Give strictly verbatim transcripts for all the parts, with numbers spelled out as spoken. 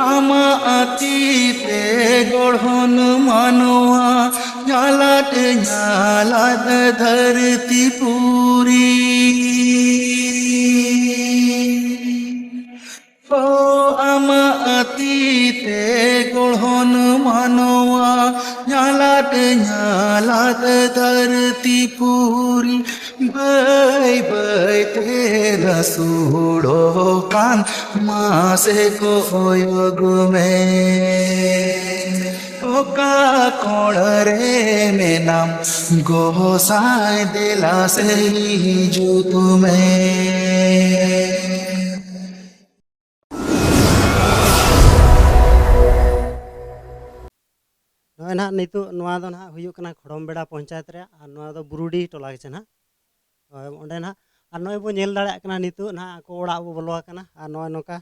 ᱟᱢᱟᱜ ᱛᱤ ᱛᱮ ᱜᱚᱲᱦᱚᱱ ᱢᱟᱱᱣᱟ, ᱧᱟᱞᱟᱫ ᱧᱟᱞᱟᱫ ᱫᱷᱟᱹᱨᱛᱤ ᱯᱩᱨᱤ᱾ ᱚ ᱟᱢᱟᱜ ᱛᱤ ᱛᱮ ᱜᱚᱲᱦᱚᱱ ᱢᱟᱱᱣᱟ, ᱧᱟᱞᱟᱫ ᱧᱟᱞᱟᱫ ᱫᱷᱟᱹᱨᱛᱤ ᱯᱩᱨᱤ᱾ ᱵᱟᱹᱭ ᱵᱟᱹᱭ ᱛᱮ ᱨᱟᱹᱥᱩᱲᱚᱜ ᱠᱟᱱ ᱢᱟᱥᱮ ᱠᱚᱭᱚᱜ ᱢᱮ᱾ ᱚᱠᱟ ᱠᱚᱬ ᱨᱮ ᱢᱮᱱᱟᱢ ᱜᱚᱥᱟᱭ, ᱫᱮᱞᱟ ᱥᱮ ᱦᱤᱡᱩᱜ ᱢᱮ᱾ ᱱᱚᱜᱼᱚᱭ ᱱᱟᱦᱟᱜ ᱱᱤᱛᱚᱜ ᱱᱚᱣᱟ ᱫᱚ ᱱᱟᱦᱟᱜ ᱦᱩᱭᱩᱜ ᱠᱟᱱᱟ ᱠᱷᱚᱲᱚᱢᱵᱮᱲᱟ ᱯᱚᱧᱪᱟᱭᱮᱛ ᱨᱮᱭᱟᱜ, ᱟᱨ ᱱᱚᱣᱟ ᱫᱚ ᱵᱩᱨᱩᱰᱤ ᱴᱚᱞᱟ ᱜᱮ ᱱᱟᱦᱟᱜ᱾ ᱦᱳᱭ, ᱚᱸᱰᱮ ᱱᱟᱦᱟᱜ, ᱟᱨ ᱱᱚᱜᱼᱚᱭ ᱵᱚ ᱧᱮᱞ ᱫᱟᱲᱮᱭᱟᱜ ᱠᱟᱱᱟ ᱱᱤᱛᱚᱜ ᱱᱟᱦᱟᱜ ᱟᱠᱚ ᱚᱲᱟᱜ ᱵᱚ ᱵᱚᱞᱚ ᱟᱠᱟᱱᱟ, ᱟᱨ ᱱᱚᱜᱼᱚᱭ ᱱᱚᱝᱠᱟ,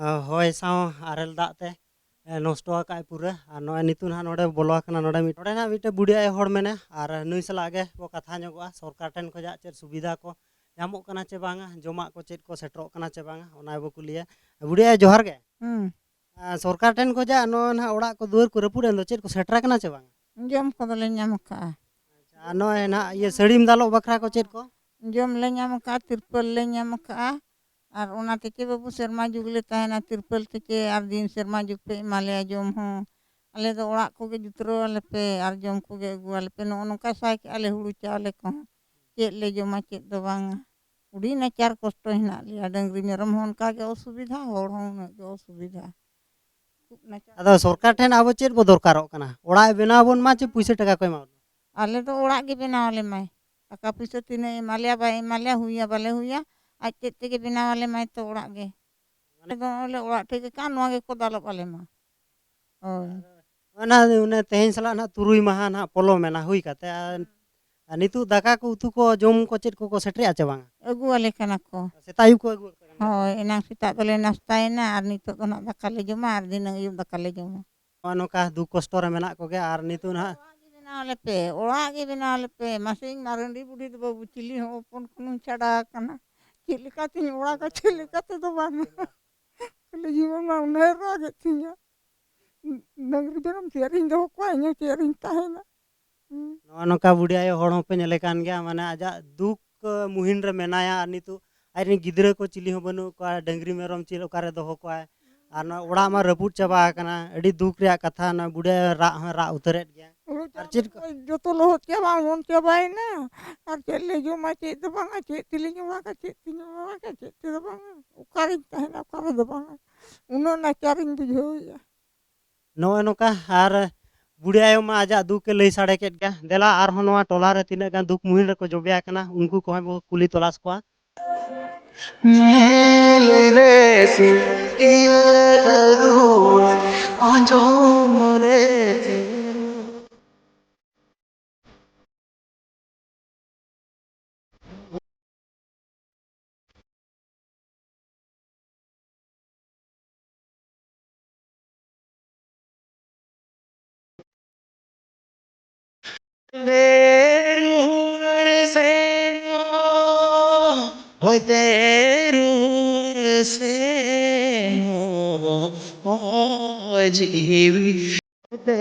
ᱟ, ᱦᱚᱭ ᱥᱟᱶ ᱟᱨᱮᱞ ᱫᱟᱜ ᱛᱮ, ᱮ, ᱱᱚᱥᱴᱚ ᱟᱠᱟᱫᱼᱟᱭ ᱯᱩᱨᱟᱹ᱾ ᱟᱨ ᱱᱚᱜᱼᱚᱭ ᱱᱤᱛᱚᱜ ᱱᱟᱦᱟᱜ ᱱᱚᱰᱮ ᱵᱚᱞᱚ ᱟᱠᱟᱱᱟ, ᱱᱚᱰᱮ ᱢᱤᱫ, ᱱᱚᱰᱮ ᱱᱟᱦᱟᱜ ᱢᱤᱫᱴᱮᱱ ᱵᱩᱰᱷᱤ ᱟᱭᱳ ᱦᱚᱲ ᱢᱮᱱᱟᱭᱟ, ᱟᱨ ᱱᱩᱭ ᱥᱟᱞᱟᱜ ᱜᱮ ᱵᱚ ᱠᱟᱛᱷᱟ ᱧᱚᱜᱚᱜᱼᱟ, ᱥᱚᱨᱠᱟᱨ ᱴᱷᱮᱱ ᱠᱷᱚᱱᱟᱜ ᱪᱮᱫ ᱥᱩᱵᱤᱫᱷᱟ ᱠᱚ ᱧᱟᱢᱚᱜ ᱠᱟᱱᱟ ᱪᱮ ᱵᱟᱝᱟ, ᱡᱚᱢᱟᱜ ᱠᱚ ᱪᱮᱫ ᱠᱚ ᱥᱮᱴᱮᱨᱚᱜ ᱠᱟᱱᱟ ᱪᱮ ᱵᱟᱝᱟ, ᱚᱱᱟ ᱜᱮᱵᱚ ᱠᱩᱞᱤᱭᱟ᱾ ᱵᱩᱰᱷᱤ ᱟᱭᱳ, ᱡᱚᱦᱟᱨ ᱜᱮ᱾ ᱦᱩᱸ᱾ ᱟᱨ ᱥᱚᱨᱠᱟᱨ ᱴᱷᱮᱱ ᱠᱷᱚᱱᱟᱜ ᱱᱚᱜᱼᱚᱭ ᱱᱟᱦᱟᱜ ᱚᱲᱟᱜ ᱠᱚ ᱫᱩᱣᱟᱹᱨ ᱠᱚ ᱨᱟᱹᱯᱩᱫ ᱮᱱ ᱫᱚ, ᱪᱮᱫ ᱠᱚ ᱥᱮᱴᱮᱨ ᱟᱠᱟᱱᱟ ᱪᱮ ᱵᱟᱝᱟ? ᱡᱚᱢ ᱠᱚᱫᱚᱞᱮ ᱧᱟᱢ ᱟᱠᱟᱜᱼᱟ᱾ ᱟᱪᱪᱷᱟ, ᱟᱨ ᱱᱚᱜᱼᱚᱭ ᱱᱟᱦᱟᱜ ᱤᱭᱟᱹ ᱥᱟᱹᱲᱤᱢ ᱫᱟᱞᱚᱵ ᱵᱟᱠᱷᱨᱟ ᱠᱚ ᱪᱮᱫ ᱠᱚ? ᱡᱚᱢ ᱞᱮ ᱧᱟᱢ ᱟᱠᱟᱜᱼᱟ, ᱛᱤᱨᱯᱚᱞ ᱞᱮ ᱧᱟᱢ ᱟᱠᱟᱜᱼᱟ, ᱟᱨ ᱚᱱᱟ ᱛᱮᱜᱮ ᱵᱟᱹᱵᱩ ᱥᱮᱨᱢᱟ ᱡᱩᱜᱽ ᱞᱮ ᱛᱟᱦᱮᱱᱟ, ᱛᱤᱨᱯᱚᱞ ᱛᱮᱜᱮ ᱟᱨ ᱫᱤᱱ ᱥᱮᱨᱢᱟ ᱡᱩᱜᱽ ᱯᱮ ᱮᱢᱟ ᱞᱮᱭᱟ ᱡᱚᱢ ᱦᱚᱸ᱾ ᱟᱞᱮ ᱫᱚ ᱚᱲᱟᱜ ᱠᱚᱜᱮ ᱡᱩᱛᱨᱟᱹᱣ ᱟᱞᱮ ᱯᱮ ᱟᱨ ᱡᱚᱢ ᱠᱚᱜᱮ ᱟᱹᱜᱩ ᱟᱞᱮ ᱯᱮ᱾ ᱱᱚᱜᱼᱚ ᱱᱚᱝᱠᱟ ᱥᱟᱭ ᱠᱮᱜᱼᱟ ᱞᱮ ᱦᱩᱲᱩ ᱪᱟᱣᱞᱮ ᱠᱚᱦᱚᱸ᱾ ᱪᱮᱫ ᱞᱮ ᱡᱚᱢᱟ, ᱪᱮᱫ ᱫᱚ ᱵᱟᱝᱟ᱾ ᱟᱹᱰᱤ ᱱᱟᱪᱟᱨ ᱠᱚᱥᱴᱚ ᱦᱮᱱᱟᱜ ᱞᱮᱭᱟ᱾ ᱰᱟᱹᱝᱨᱤ ᱢᱮᱨᱚᱢ ᱦᱚᱸ ᱚᱱᱠᱟ ᱜᱮ ᱚᱥᱩᱵᱤᱫᱷᱟ, ᱦᱚᱲ ᱦᱚᱸ ᱩᱱᱟᱹᱜ ᱜᱮ ᱚᱥᱩᱵᱤᱫᱷᱟ᱾ ᱠᱷᱩᱵ ᱱᱟᱪᱟᱨ᱾ ᱟᱫᱚ ᱥᱚᱨᱠᱟᱨ ᱴᱷᱮᱱ ᱟᱵᱚ ᱪᱮᱫ ᱵᱚ ᱫᱚᱨᱠᱟᱨᱚᱜ ᱠᱟᱱᱟ? ᱚᱲᱟᱜ ᱮ ᱵᱮᱱᱟᱣ ᱟᱵᱚᱱ ᱢᱟ ᱪᱮ ᱯᱩᱭᱥᱟᱹ ᱴᱟᱠᱟ ᱠᱚ ᱮᱢᱟ ᱵᱚᱱᱟ? ᱟᱞᱮ ᱫᱚ ᱚᱲᱟᱜ ᱜᱮ ᱵᱮᱱᱟᱣ ᱟᱞᱮ ᱢᱟᱭ᱾ ᱴᱟᱠᱟ ᱯᱩᱭᱥᱟᱹ ᱛᱤᱱᱟᱹᱜ ᱮᱢᱟ ᱞᱮᱭᱟ, ᱵᱟᱭ ᱮᱢᱟ ᱞᱮᱭᱟ, ᱦᱩᱭᱟ ᱵᱟᱞᱮ ᱦᱩᱭᱟ, ᱟᱡ ᱛᱮᱫ ᱛᱮᱜᱮ ᱵᱮᱱᱟᱣ ᱟᱞᱮ ᱢᱟᱭ ᱛᱚ ᱚᱲᱟᱜ ᱜᱮ᱾ ᱟᱞᱮ ᱫᱚ ᱱᱚᱜᱼᱚᱭ ᱞᱮ ᱚᱲᱟᱜ ᱴᱷᱮᱡ ᱜᱮ ᱠᱟᱱ, ᱱᱚᱣᱟ ᱜᱮᱠᱚ ᱫᱟᱞᱚᱵ ᱟᱞᱮ ᱢᱟ᱾ ᱦᱳᱭ᱾ ᱚᱱᱟ, ᱚᱱᱮ ᱛᱮᱦᱮᱧ ᱥᱟᱞᱟᱜ ᱱᱟᱦᱟᱜ ᱛᱩᱨᱩᱭ ᱢᱟᱦᱟ ᱱᱟᱦᱟᱜ ᱯᱚᱞᱚᱢᱮᱱᱟ ᱦᱩᱭ ᱠᱟᱛᱮ, ᱟᱨ, ᱟᱨ ᱱᱤᱛᱚᱜ ᱫᱟᱠᱟ ᱠᱚ ᱩᱛᱩ ᱠᱚ ᱡᱚᱢ ᱠᱚ ᱪᱮᱫ ᱠᱚᱠᱚ ᱥᱮᱴᱮᱨᱮᱜᱼᱟ ᱪᱮ ᱵᱟᱝᱟ? ᱟᱹᱜᱩ ᱟᱞᱮ ᱠᱟᱱᱟ ᱠᱚ᱾ ᱥᱮᱛᱟᱜ ᱟᱹᱭᱩᱵ ᱠᱚ ᱟᱹᱜᱩ ᱟᱯᱮ ᱠᱟᱱᱟ? ᱦᱳᱭ, ᱮᱱᱟᱝ ᱥᱮᱛᱟᱜ ᱫᱚᱞᱮ ᱱᱟᱥᱛᱟᱭᱮᱱᱟ ᱟᱨ ᱱᱤᱛᱚᱜ ᱫᱚ ᱱᱟᱦᱟᱜ ᱫᱟᱠᱟ ᱞᱮ ᱡᱚᱢᱟ ᱟᱨ ᱫᱷᱤᱱᱟᱹᱝ ᱟᱹᱭᱩᱵ ᱫᱟᱠᱟ ᱞᱮ ᱡᱚᱢᱟ᱾ ᱱᱚᱜᱼᱚ ᱱᱚᱝᱠᱟ ᱫᱩᱠ ᱠᱚᱥᱴᱚ ᱨᱮ ᱢᱮᱱᱟᱜ ᱠᱚᱜᱮ, ᱟᱨ ᱱᱤᱛᱚᱜ ᱱᱟᱦᱟᱜ ᱚᱲᱟᱜ ᱜᱮ ᱵᱮᱱᱟᱣ ᱟᱞᱮ ᱯᱮ, ᱚᱲᱟᱜ ᱜᱮ ᱵᱮᱱᱟᱣ ᱟᱞᱮ ᱯᱮ᱾ ᱢᱟᱥᱮ ᱤᱧ ᱢᱟ ᱨᱟᱺᱰᱤ ᱵᱩᱰᱷᱤ ᱫᱚ ᱵᱟᱹᱵᱩ, ᱪᱤᱞᱤ ᱦᱚᱸ ᱦᱚᱯᱚᱱ ᱠᱷᱚᱱᱤᱧ ᱪᱷᱟᱰᱟ ᱟᱠᱟᱱᱟ᱾ ᱪᱮᱫ ᱞᱮᱠᱟᱛᱤᱧ ᱚᱲᱟᱜᱟ, ᱪᱮᱫ ᱞᱮᱠᱟ ᱛᱮᱫᱚ ᱵᱟᱝᱟ᱾ ᱠᱷᱟᱹᱞᱤ ᱡᱤᱵᱚᱱ ᱢᱟ ᱩᱱᱟᱹᱜ ᱨᱟᱜᱮᱫ ᱛᱤᱧᱟ᱾ ᱰᱟᱹᱝᱨᱤ ᱢᱮᱨᱚᱢ ᱪᱮᱫ ᱨᱤᱧ ᱫᱚᱦᱚ ᱠᱚᱣᱟ, ᱤᱧ ᱦᱚᱸ ᱪᱮᱫ ᱨᱤᱧ ᱛᱟᱦᱮᱱᱟ? ᱦᱩᱸ᱾ ᱱᱚᱜᱼᱚ ᱱᱚᱝᱠᱟ ᱵᱩᱰᱷᱤ ᱟᱭᱳ ᱦᱚᱲ ᱦᱚᱸᱯᱮ ᱧᱮᱞᱮ ᱠᱟᱱ ᱜᱮᱭᱟ, ᱢᱟᱱᱮ ᱟᱡᱟᱜ ᱫᱩᱠ ᱢᱩᱦᱤᱱ ᱨᱮ ᱢᱮᱱᱟᱭᱟ, ᱟᱨ ᱱᱤᱛᱚᱜ ᱟᱡᱨᱮᱱ ᱜᱤᱫᱽᱨᱟᱹ ᱠᱚ ᱪᱤᱞᱤ ᱦᱚᱸ ᱵᱟᱹᱱᱩᱜ ᱠᱚᱣᱟ, ᱰᱟᱹᱝᱨᱤ ᱢᱮᱨᱚᱢ ᱪᱮᱫ ᱚᱠᱟᱨᱮ ᱫᱚᱦᱚ ᱠᱚᱣᱟᱭ? ᱟᱨ ᱱᱚᱣᱟ ᱚᱲᱟᱜ ᱢᱟ ᱨᱟᱹᱯᱩᱫ ᱪᱟᱵᱟ ᱟᱠᱟᱱᱟ᱾ ᱟᱹᱰᱤ ᱫᱩᱠ ᱨᱮᱭᱟᱜ ᱠᱟᱛᱷᱟ, ᱱᱚᱣᱟ ᱵᱩᱰᱷᱤ ᱟᱭᱳ ᱨᱟᱜ ᱦᱚᱸ ᱨᱟᱜ ᱩᱛᱟᱹᱨᱮᱫ ᱜᱮᱭᱟ᱾ ᱦᱩᱲᱩ ᱟᱨ ᱪᱟᱣᱞᱮ ᱪᱮᱫ ᱠᱚ ᱡᱚᱛᱚ ᱞᱚᱦᱚᱫ ᱪᱟᱵᱟ, ᱚᱢᱚᱱ ᱪᱟᱵᱟᱭᱮᱱᱟ᱾ ᱟᱨ ᱪᱮᱫ ᱞᱮ ᱡᱚᱢᱟ, ᱪᱮᱫ ᱫᱚ ᱵᱟᱝᱟ, ᱪᱮᱫ ᱛᱮᱞᱤᱧ ᱚᱲᱟᱜᱟ, ᱪᱮᱫ ᱛᱮᱞᱤᱧ ᱚᱲᱟᱜᱟ, ᱪᱮᱫ ᱛᱮᱫᱚ ᱵᱟᱝᱟ, ᱚᱠᱟᱨᱤᱧ ᱛᱟᱦᱮᱱᱟ, ᱚᱠᱟ ᱨᱮᱫᱚ ᱵᱟᱝᱟ, ᱩᱱᱟᱹᱜ ᱱᱟᱪᱟᱨᱤᱧ ᱵᱩᱡᱷᱟᱹᱣᱮᱫᱼᱟ᱾ ᱱᱚᱜᱼᱚᱭ ᱱᱚᱝᱠᱟ᱾ ᱟᱨ ᱵᱩᱰᱷᱤ ᱟᱭᱳ ᱢᱟ ᱟᱡᱟᱜ ᱫᱩᱠ ᱮ ᱞᱟᱹᱭ ᱥᱟᱰᱮ ᱠᱮᱫ ᱜᱮᱭᱟ᱾ ᱫᱮᱞᱟ, ᱟᱨᱦᱚᱸ ᱱᱚᱣᱟ ᱴᱚᱞᱟ ᱨᱮ ᱛᱤᱱᱟᱹᱜ ᱜᱟᱱ ᱫᱩᱠ ᱢᱩᱦᱤᱱ ᱨᱮᱠᱚ ᱡᱚᱵᱮ ᱟᱠᱟᱱᱟ, ᱩᱱᱠᱩ ᱠᱚᱦᱚᱸ ᱵᱚ ᱠᱩᱞᱤ ᱛᱚᱞᱟᱥ ᱠᱚᱣᱟ᱾ ᱧᱮᱞ ᱨᱮ ᱥᱤᱨᱤᱭᱟᱹ ᱨᱩᱣᱟᱹᱲ ᱟᱸᱡᱚᱢ ᱨᱮ᱾ ᱨᱩᱣᱟᱹᱲ ᱥᱮᱱᱚᱜ, ᱦᱚᱭᱛᱮ ᱨᱩᱣᱟᱹᱲ ᱥᱮᱱᱚᱜ, ᱡᱤᱣᱤ ᱛᱮ᱾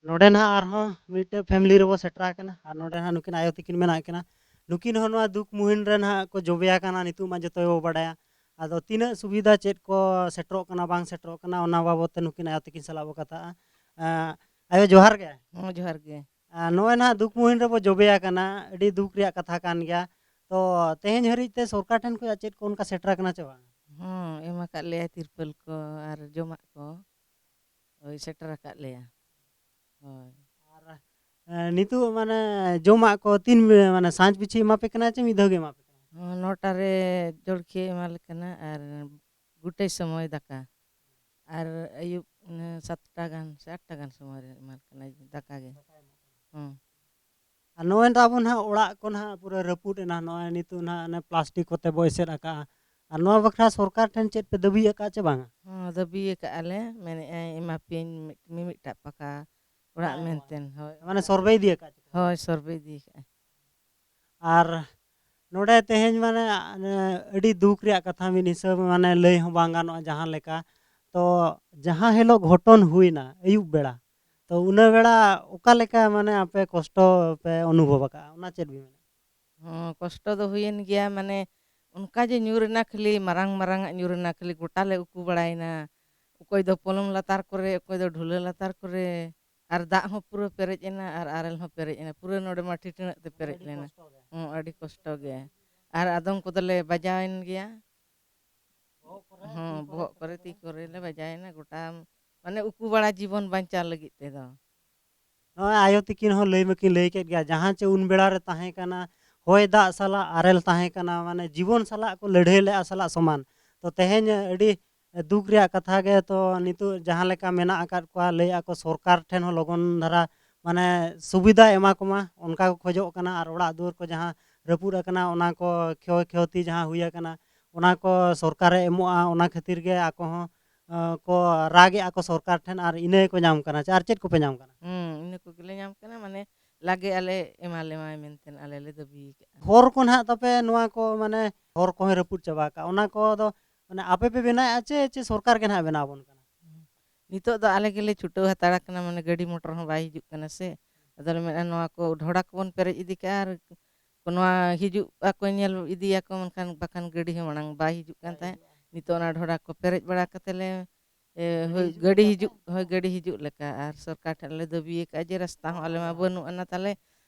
ᱱᱚᱰᱮ ᱱᱟᱦᱟᱜ ᱟᱨᱦᱚᱸ ᱢᱤᱫᱴᱮᱡ family ᱨᱮᱵᱚ ᱥᱮᱴᱮᱨ ᱟᱠᱟᱱᱟ, ᱟᱨ ᱱᱚᱰᱮ ᱱᱟᱦᱟᱜ ᱱᱩᱠᱤᱱ ᱟᱭᱳ ᱛᱟᱹᱠᱤᱱ ᱢᱮᱱᱟᱜ ᱠᱤᱱᱟ᱾ ᱱᱩᱠᱤᱱ ᱦᱚᱸ ᱱᱚᱣᱟ ᱫᱩᱠ ᱢᱩᱦᱤᱱ ᱨᱮ ᱱᱟᱦᱟᱜ ᱠᱚ ᱡᱚᱵᱮ ᱟᱠᱟᱱᱟ, ᱱᱤᱛᱚᱜ ᱢᱟ ᱡᱚᱛᱚ ᱜᱮᱵᱚ ᱵᱟᱰᱟᱭᱟ᱾ ᱟᱫᱚ ᱛᱤᱱᱟᱹᱜ ᱥᱩᱵᱤᱫᱷᱟ ᱪᱮᱫ ᱠᱚ ᱥᱮᱴᱮᱨᱚᱜ ᱠᱟᱱᱟ, ᱵᱟᱝ ᱥᱮᱴᱮᱨᱚᱜ ᱠᱟᱱᱟ, ᱚᱱᱟ ᱵᱟᱵᱚᱫ ᱛᱮ ᱱᱩᱠᱤᱱ ᱟᱭᱳ ᱛᱟᱹᱠᱤᱱ ᱥᱟᱞᱟᱜ ᱵᱚ ᱠᱟᱛᱷᱟᱜᱼᱟ᱾ ᱮᱸ, ᱟᱭᱳ, ᱡᱚᱦᱟᱨ ᱜᱮ᱾ ᱦᱚᱸ, ᱡᱚᱦᱟᱨ ᱜᱮ᱾ ᱟᱨ ᱱᱚᱜᱼᱚᱭ ᱱᱟᱦᱟᱜ ᱫᱩᱠ ᱢᱩᱦᱤᱱ ᱨᱮᱵᱚ ᱡᱚᱵᱮ ᱟᱠᱟᱱᱟ, ᱟᱹᱰᱤ ᱫᱩᱠ ᱨᱮᱭᱟᱜ ᱠᱟᱛᱷᱟ ᱠᱟᱱ ᱜᱮᱭᱟ᱾ ᱛᱚ, ᱛᱮᱦᱮᱧ ᱦᱟᱹᱨᱤᱡ ᱛᱮ ᱥᱚᱨᱠᱟᱨ ᱴᱷᱮᱱ ᱠᱷᱚᱱᱟᱜ ᱪᱮᱫ ᱠᱚ ᱚᱱᱠᱟ ᱥᱮᱴᱮᱨ ᱟᱠᱟᱱᱟ ᱪᱮ ᱵᱟᱝ? ᱦᱚᱸ, ᱮᱢ ᱟᱠᱟᱫ ᱞᱮᱭᱟᱭ ᱛᱤᱨᱯᱚᱞ ᱠᱚ ᱟᱨ ᱡᱚᱢᱟᱜ ᱠᱚ᱾ ᱦᱳᱭ, ᱥᱮᱴᱮᱨ ᱟᱠᱟᱫ ᱞᱮᱭᱟ᱾ ᱦᱳᱭ᱾ ᱟᱨ, ᱮ, ᱱᱤᱛᱚᱜ ᱢᱟᱱᱮ ᱡᱚᱢᱟᱜ ᱠᱚ ᱛᱤᱱ ᱵᱮ-, ᱢᱟᱱᱮ ᱥᱟᱸᱡ ᱯᱤᱪᱷᱤ ᱮᱢᱟ ᱯᱮ ᱠᱟᱱᱟ ᱪᱮ ᱢᱤᱫ ᱫᱷᱟᱣ ᱜᱮ ᱮᱢᱟ ᱯᱮ ᱠᱟᱱᱟ? ᱦᱚᱸ, ᱱᱚᱴᱟ ᱨᱮ ᱡᱚᱲᱠᱷᱤᱭᱟᱹ ᱮᱢᱟ ᱞᱮ ᱠᱟᱱᱟ ᱟᱨ ᱜᱩᱴᱟᱹᱭ ᱥᱚᱢᱚᱭ ᱫᱟᱠᱟ᱾ ᱟᱨ ᱟᱹᱭᱩᱵ, ᱚᱱᱮ, ᱥᱟᱛᱴᱟ ᱜᱟᱱ ᱥᱮ ᱟᱴᱴᱟ ᱜᱟᱱ ᱥᱚᱢᱚᱭ ᱨᱮ ᱮᱢᱟ ᱞᱮ ᱠᱟᱱᱟ ᱫᱟᱠᱟ ᱜᱮ᱾ ᱦᱚᱸ᱾ ᱟᱨ ᱱᱚᱜᱼᱚᱭ ᱱᱤᱛᱚᱜ ᱟᱵᱚ ᱱᱟᱦᱟᱜ ᱚᱲᱟᱜ ᱠᱚ ᱱᱟᱦᱟᱜ ᱯᱩᱨᱟᱹ ᱨᱟᱹᱯᱩᱫ ᱮᱱᱟ, ᱱᱚᱜᱼᱚᱭ ᱱᱤᱛᱚᱜ ᱱᱟᱦᱟᱜ ᱚᱱᱮ plastic ᱠᱚᱛᱮ ᱵᱚ ᱮᱥᱮᱫ ᱟᱠᱟᱜᱼᱟ᱾ ᱟᱨ ᱱᱚᱣᱟ ᱵᱟᱠᱷᱨᱟ ᱥᱚᱨᱠᱟᱨ ᱴᱷᱮᱱ ᱪᱮᱫ ᱯᱮ ᱫᱟᱹᱵᱤ ᱟᱠᱟᱫᱼᱟ ᱪᱮ ᱵᱟᱝᱟ? ᱦᱚᱸ, ᱫᱟᱹᱵᱤ ᱟᱠᱟᱫᱼᱟ ᱞᱮ, ᱢᱮᱱᱮᱫᱼᱟᱭ ᱮᱢᱟ ᱯᱮᱭᱟᱹᱧ ᱢᱤᱫ-, ᱢᱤᱢᱤᱫᱴᱟᱜ ᱯᱟᱠᱟ᱾ ᱚᱲᱟᱜ ᱢᱮᱱᱛᱮ᱾ ᱦᱳᱭ᱾ ᱢᱟᱱᱮ ᱥᱚᱨᱵᱷᱮ ᱤᱫᱤ ᱟᱠᱟᱫ ᱪᱮ? ᱦᱳᱭ, ᱥᱚᱨᱵᱷᱮ ᱤᱫᱤ ᱟᱠᱟᱫᱼᱟ᱾ ᱟᱨ ᱱᱚᱰᱮ ᱛᱮᱦᱮᱧ ᱢᱟᱱᱮ, ᱟᱹᱰᱤ ᱫᱩᱠ ᱨᱮᱭᱟᱜ ᱠᱟᱛᱷᱟ ᱢᱤᱫ ᱦᱤᱥᱟᱹᱵ, ᱢᱟᱱᱮ ᱞᱟᱹᱭ ᱦᱚᱸ ᱵᱟᱝ ᱜᱟᱱᱚᱜᱼᱟ ᱡᱟᱦᱟᱸ ᱞᱮᱠᱟ᱾ ᱛᱚ ᱡᱟᱦᱟᱸ ᱦᱤᱞᱳᱜ ᱜᱷᱚᱴᱚᱱ ᱦᱩᱭᱱᱟ ᱟᱹᱭᱩᱵ ᱵᱮᱲᱟ, ᱛᱚ ᱩᱱᱟᱹ ᱵᱮᱲᱟ ᱚᱠᱟ ᱞᱮᱠᱟ ᱢᱟᱱᱮ ᱟᱯᱮ ᱠᱚᱥᱴᱚ ᱯᱮ ᱚᱱᱩᱵᱷᱚᱵ ᱟᱠᱟᱫᱼᱟ, ᱚᱱᱟ ᱪᱮᱫ ᱵᱤᱱ ᱢᱮᱱᱟ? ᱦᱚᱸ, ᱠᱚᱥᱴᱚ ᱫᱚ ᱦᱩᱭᱮᱱ ᱜᱮᱭᱟ, ᱢᱟᱱᱮ ᱚᱱᱠᱟ ᱡᱮ ᱧᱩᱨ ᱮᱱᱟ ᱠᱷᱟᱹᱞᱤ, ᱢᱟᱨᱟᱝ ᱢᱟᱨᱟᱝ ᱟᱜ ᱧᱩᱨ ᱮᱱᱟ ᱠᱷᱟᱹᱞᱤ, ᱜᱚᱴᱟ ᱞᱮ ᱩᱠᱩ ᱵᱟᱲᱟᱭᱮᱱᱟ᱾ ᱚᱠᱚᱭ ᱫᱚ ᱯᱚᱞᱚᱝ ᱞᱟᱛᱟᱨ ᱠᱚᱨᱮ, ᱚᱠᱚᱭ ᱫᱚ ᱰᱷᱩᱞᱟᱹ ᱞᱟᱛᱟᱨ ᱠᱚᱨᱮ, ᱟᱨ ᱫᱟᱜ ᱦᱚᱸ ᱯᱩᱨᱟᱹ ᱯᱮᱨᱮᱡ ᱮᱱᱟ ᱟᱨ ᱟᱨᱮᱞ ᱦᱚᱸ ᱯᱮᱨᱮᱡ ᱮᱱᱟ, ᱯᱩᱨᱟᱹ ᱱᱚᱰᱮ ᱢᱟ ᱴᱷᱤᱴᱟᱹᱬᱟᱹᱜ ᱛᱮ ᱯᱮᱨᱮᱡ ᱞᱮᱱᱟ᱾ ᱦᱚᱸ, ᱟᱹᱰᱤ ᱠᱚᱥᱴᱚ ᱜᱮ᱾ ᱟᱨ ᱟᱫᱚᱢ ᱠᱚᱫᱚᱞᱮ ᱵᱟᱡᱟᱣᱮᱱ ᱜᱮᱭᱟ᱾ ᱦᱚᱸ, ᱵᱚᱦᱚᱜ ᱠᱚᱨᱮ, ᱛᱤ ᱠᱚᱨᱮ ᱞᱮ ᱵᱟᱡᱟᱭᱮᱱᱟ, ᱜᱚᱴᱟ ᱢᱟᱱᱮ ᱩᱠᱩ ᱵᱟᱲᱟ ᱡᱤᱵᱚᱱ ᱵᱟᱧᱪᱟᱣ ᱞᱟᱹᱜᱤᱫ ᱛᱮᱫᱚ᱾ ᱱᱚᱜᱼᱚᱭ ᱟᱭᱳ ᱛᱤᱠᱤᱱ ᱦᱚᱸ ᱞᱟᱹᱭ ᱢᱟᱠᱤᱱ ᱞᱟᱹᱭ ᱠᱮᱫ ᱜᱮᱭᱟ, ᱡᱟᱦᱟᱸ ᱪᱮ ᱩᱱ ᱵᱮᱲᱟ ᱨᱮ ᱛᱟᱦᱮᱸ ᱠᱟᱱᱟ, ᱦᱚᱭ ᱫᱟᱜ ᱥᱟᱞᱟᱜ ᱟᱨᱮᱞ ᱛᱟᱦᱮᱸ ᱠᱟᱱᱟ, ᱢᱟᱱᱮ ᱡᱤᱵᱚᱱ ᱥᱟᱞᱟᱜ ᱠᱚ ᱞᱟᱹᱲᱦᱟᱹᱭ ᱞᱮᱫᱼᱟ ᱥᱟᱞᱟᱜ ᱥᱚᱢᱟᱱ᱾ ᱛᱚ ᱛᱮᱦᱮᱧ ᱟᱹᱰᱤ ᱫᱩᱠ ᱨᱮᱭᱟᱜ ᱠᱟᱛᱷᱟ ᱜᱮ, ᱛᱚ ᱱᱤᱛᱚᱜ ᱡᱟᱦᱟᱸ ᱞᱮᱠᱟ ᱢᱮᱱᱟᱜ ᱟᱠᱟᱫ ᱠᱚᱣᱟ, ᱞᱟᱹᱭᱮᱫᱼᱟ ᱠᱚ ᱥᱚᱨᱠᱟᱨ ᱴᱷᱮᱱ ᱦᱚᱸ ᱞᱚᱜᱚᱱ ᱫᱷᱟᱨᱟ ᱢᱟᱱᱮ ᱥᱩᱵᱤᱫᱷᱟ ᱮᱢᱟ ᱠᱚᱢᱟ, ᱚᱱᱠᱟ ᱠᱚ ᱠᱷᱚᱡᱚᱜ ᱠᱟᱱᱟ᱾ ᱟᱨ ᱚᱲᱟᱜ ᱫᱩᱣᱟᱹᱨ ᱠᱚ ᱡᱟᱦᱟᱸ ᱨᱟᱹᱯᱩᱫ ᱟᱠᱟᱱᱟ, ᱚᱱᱟ ᱠᱚ ᱠᱷᱚᱭ ᱠᱷᱚᱛᱤ ᱡᱟᱦᱟᱸ ᱦᱩᱭ ᱟᱠᱟᱱᱟ, ᱚᱱᱟ ᱠᱚ ᱥᱚᱨᱠᱟᱨᱮ ᱮᱢᱚᱜᱼᱟ, ᱚᱱᱟ ᱠᱷᱟᱹᱛᱤᱨ ᱜᱮ ᱟᱠᱚ ᱦᱚᱸ ᱟᱸ, ᱠᱚ ᱨᱟᱜᱮᱜᱼᱟ ᱠᱚ ᱥᱚᱨᱠᱟᱨ ᱴᱷᱮᱱ, ᱟᱨ ᱤᱱᱟᱹ ᱜᱮᱠᱚ ᱧᱟᱢ ᱠᱟᱱᱟ᱾ ᱪᱮ ᱟᱨ ᱪᱮᱫ ᱠᱚᱯᱮ ᱧᱟᱢ ᱠᱟᱱᱟ? ᱦᱩᱸ, ᱤᱱᱟᱹ ᱠᱚᱜᱮᱞᱮ ᱧᱟᱢ ᱠᱟᱱᱟ, ᱢᱟᱱᱮ ᱞᱟᱜᱮ ᱟᱞᱮ ᱮᱢᱟ ᱞᱮᱢᱟᱭ ᱢᱮᱱᱛᱮ ᱟᱞᱮ ᱞᱮ ᱫᱟᱹᱵᱤ ᱟᱠᱟᱫᱼᱟ᱾ ᱦᱚᱨ ᱠᱚ ᱱᱟᱦᱟᱜ ᱛᱟᱯᱮ ᱱᱚᱣᱟ ᱠᱚ, ᱢᱟᱱᱮ ᱦᱚᱨ ᱠᱚᱦᱚᱸᱭ ᱨᱟᱹᱯᱩᱫ ᱪᱟᱵᱟ ᱟᱠᱟᱫᱼᱟ, ᱚᱱᱟ ᱠᱚᱫᱚ ᱢᱟᱱᱮ ᱟᱯᱮ ᱯᱮ ᱵᱮᱱᱟᱣᱮᱫᱼᱟ ᱪᱮ, ᱪᱮ ᱥᱚᱨᱠᱟᱨ ᱜᱮ ᱱᱟᱦᱟᱜ ᱵᱮᱱᱟᱣ ᱟᱵᱚᱱ ᱠᱟᱱᱟ? ᱱᱤᱛᱚᱜ ᱫᱚ ᱟᱞᱮ ᱜᱮᱞᱮ ᱪᱷᱩᱴᱟᱹᱣ ᱦᱟᱛᱟᱲ ᱟᱠᱟᱱᱟ, ᱢᱟᱱᱮ ᱜᱟᱹᱰᱤ ᱢᱚᱴᱚᱨ ᱦᱚᱸ ᱵᱟᱭ ᱦᱤᱡᱩᱜ ᱠᱟᱱᱟ ᱥᱮ᱾ ᱟᱫᱚᱞᱮ ᱢᱮᱱᱟ ᱱᱚᱣᱟ ᱠᱚ ᱰᱷᱚᱲᱟ ᱠᱚᱵᱚᱱ ᱯᱮᱨᱮᱡ ᱤᱫᱤ ᱠᱟᱜᱼᱟ, ᱟᱨ ᱱᱚᱣᱟ ᱦᱤᱡᱩᱜ ᱟᱠᱚ ᱧᱮᱞ ᱤᱫᱤᱭᱟᱠᱚ, ᱢᱮᱱᱠᱷᱟᱱ ᱵᱟᱠᱷᱟᱱ ᱜᱟᱹᱰᱤ ᱦᱚᱸ ᱢᱟᱲᱟᱝ ᱵᱟᱭ ᱦᱤᱡᱩᱜ ᱠᱟᱱ ᱛᱟᱦᱮᱸᱫ᱾ ᱱᱤᱛᱚᱜ ᱚᱱᱟ ᱰᱷᱚᱲᱟ ᱠᱚ ᱯᱮᱨᱮᱡ ᱵᱟᱲᱟ ᱠᱟᱛᱮ ᱞᱮ, ᱮ, ᱦᱳᱭ, ᱜᱟᱹᱰᱤ ᱦᱤᱡᱩᱜ, ᱦᱳᱭ, ᱜᱟᱹᱰᱤ ᱦᱤᱡᱩᱜ ᱞᱮᱠᱟ᱾ ᱟᱨ ᱥᱚᱨᱠᱟᱨ ᱴᱷᱮᱱ ᱞᱮ ᱫᱟᱹᱵᱤ ᱟᱠᱟᱫᱼᱟ ᱡᱮ ᱨᱟᱥᱛᱟ ᱦᱚᱸ ᱟᱞᱮ ᱢᱟ ᱵᱟᱹᱱᱩᱜ ᱟᱱᱟ ᱛᱟᱞᱮ,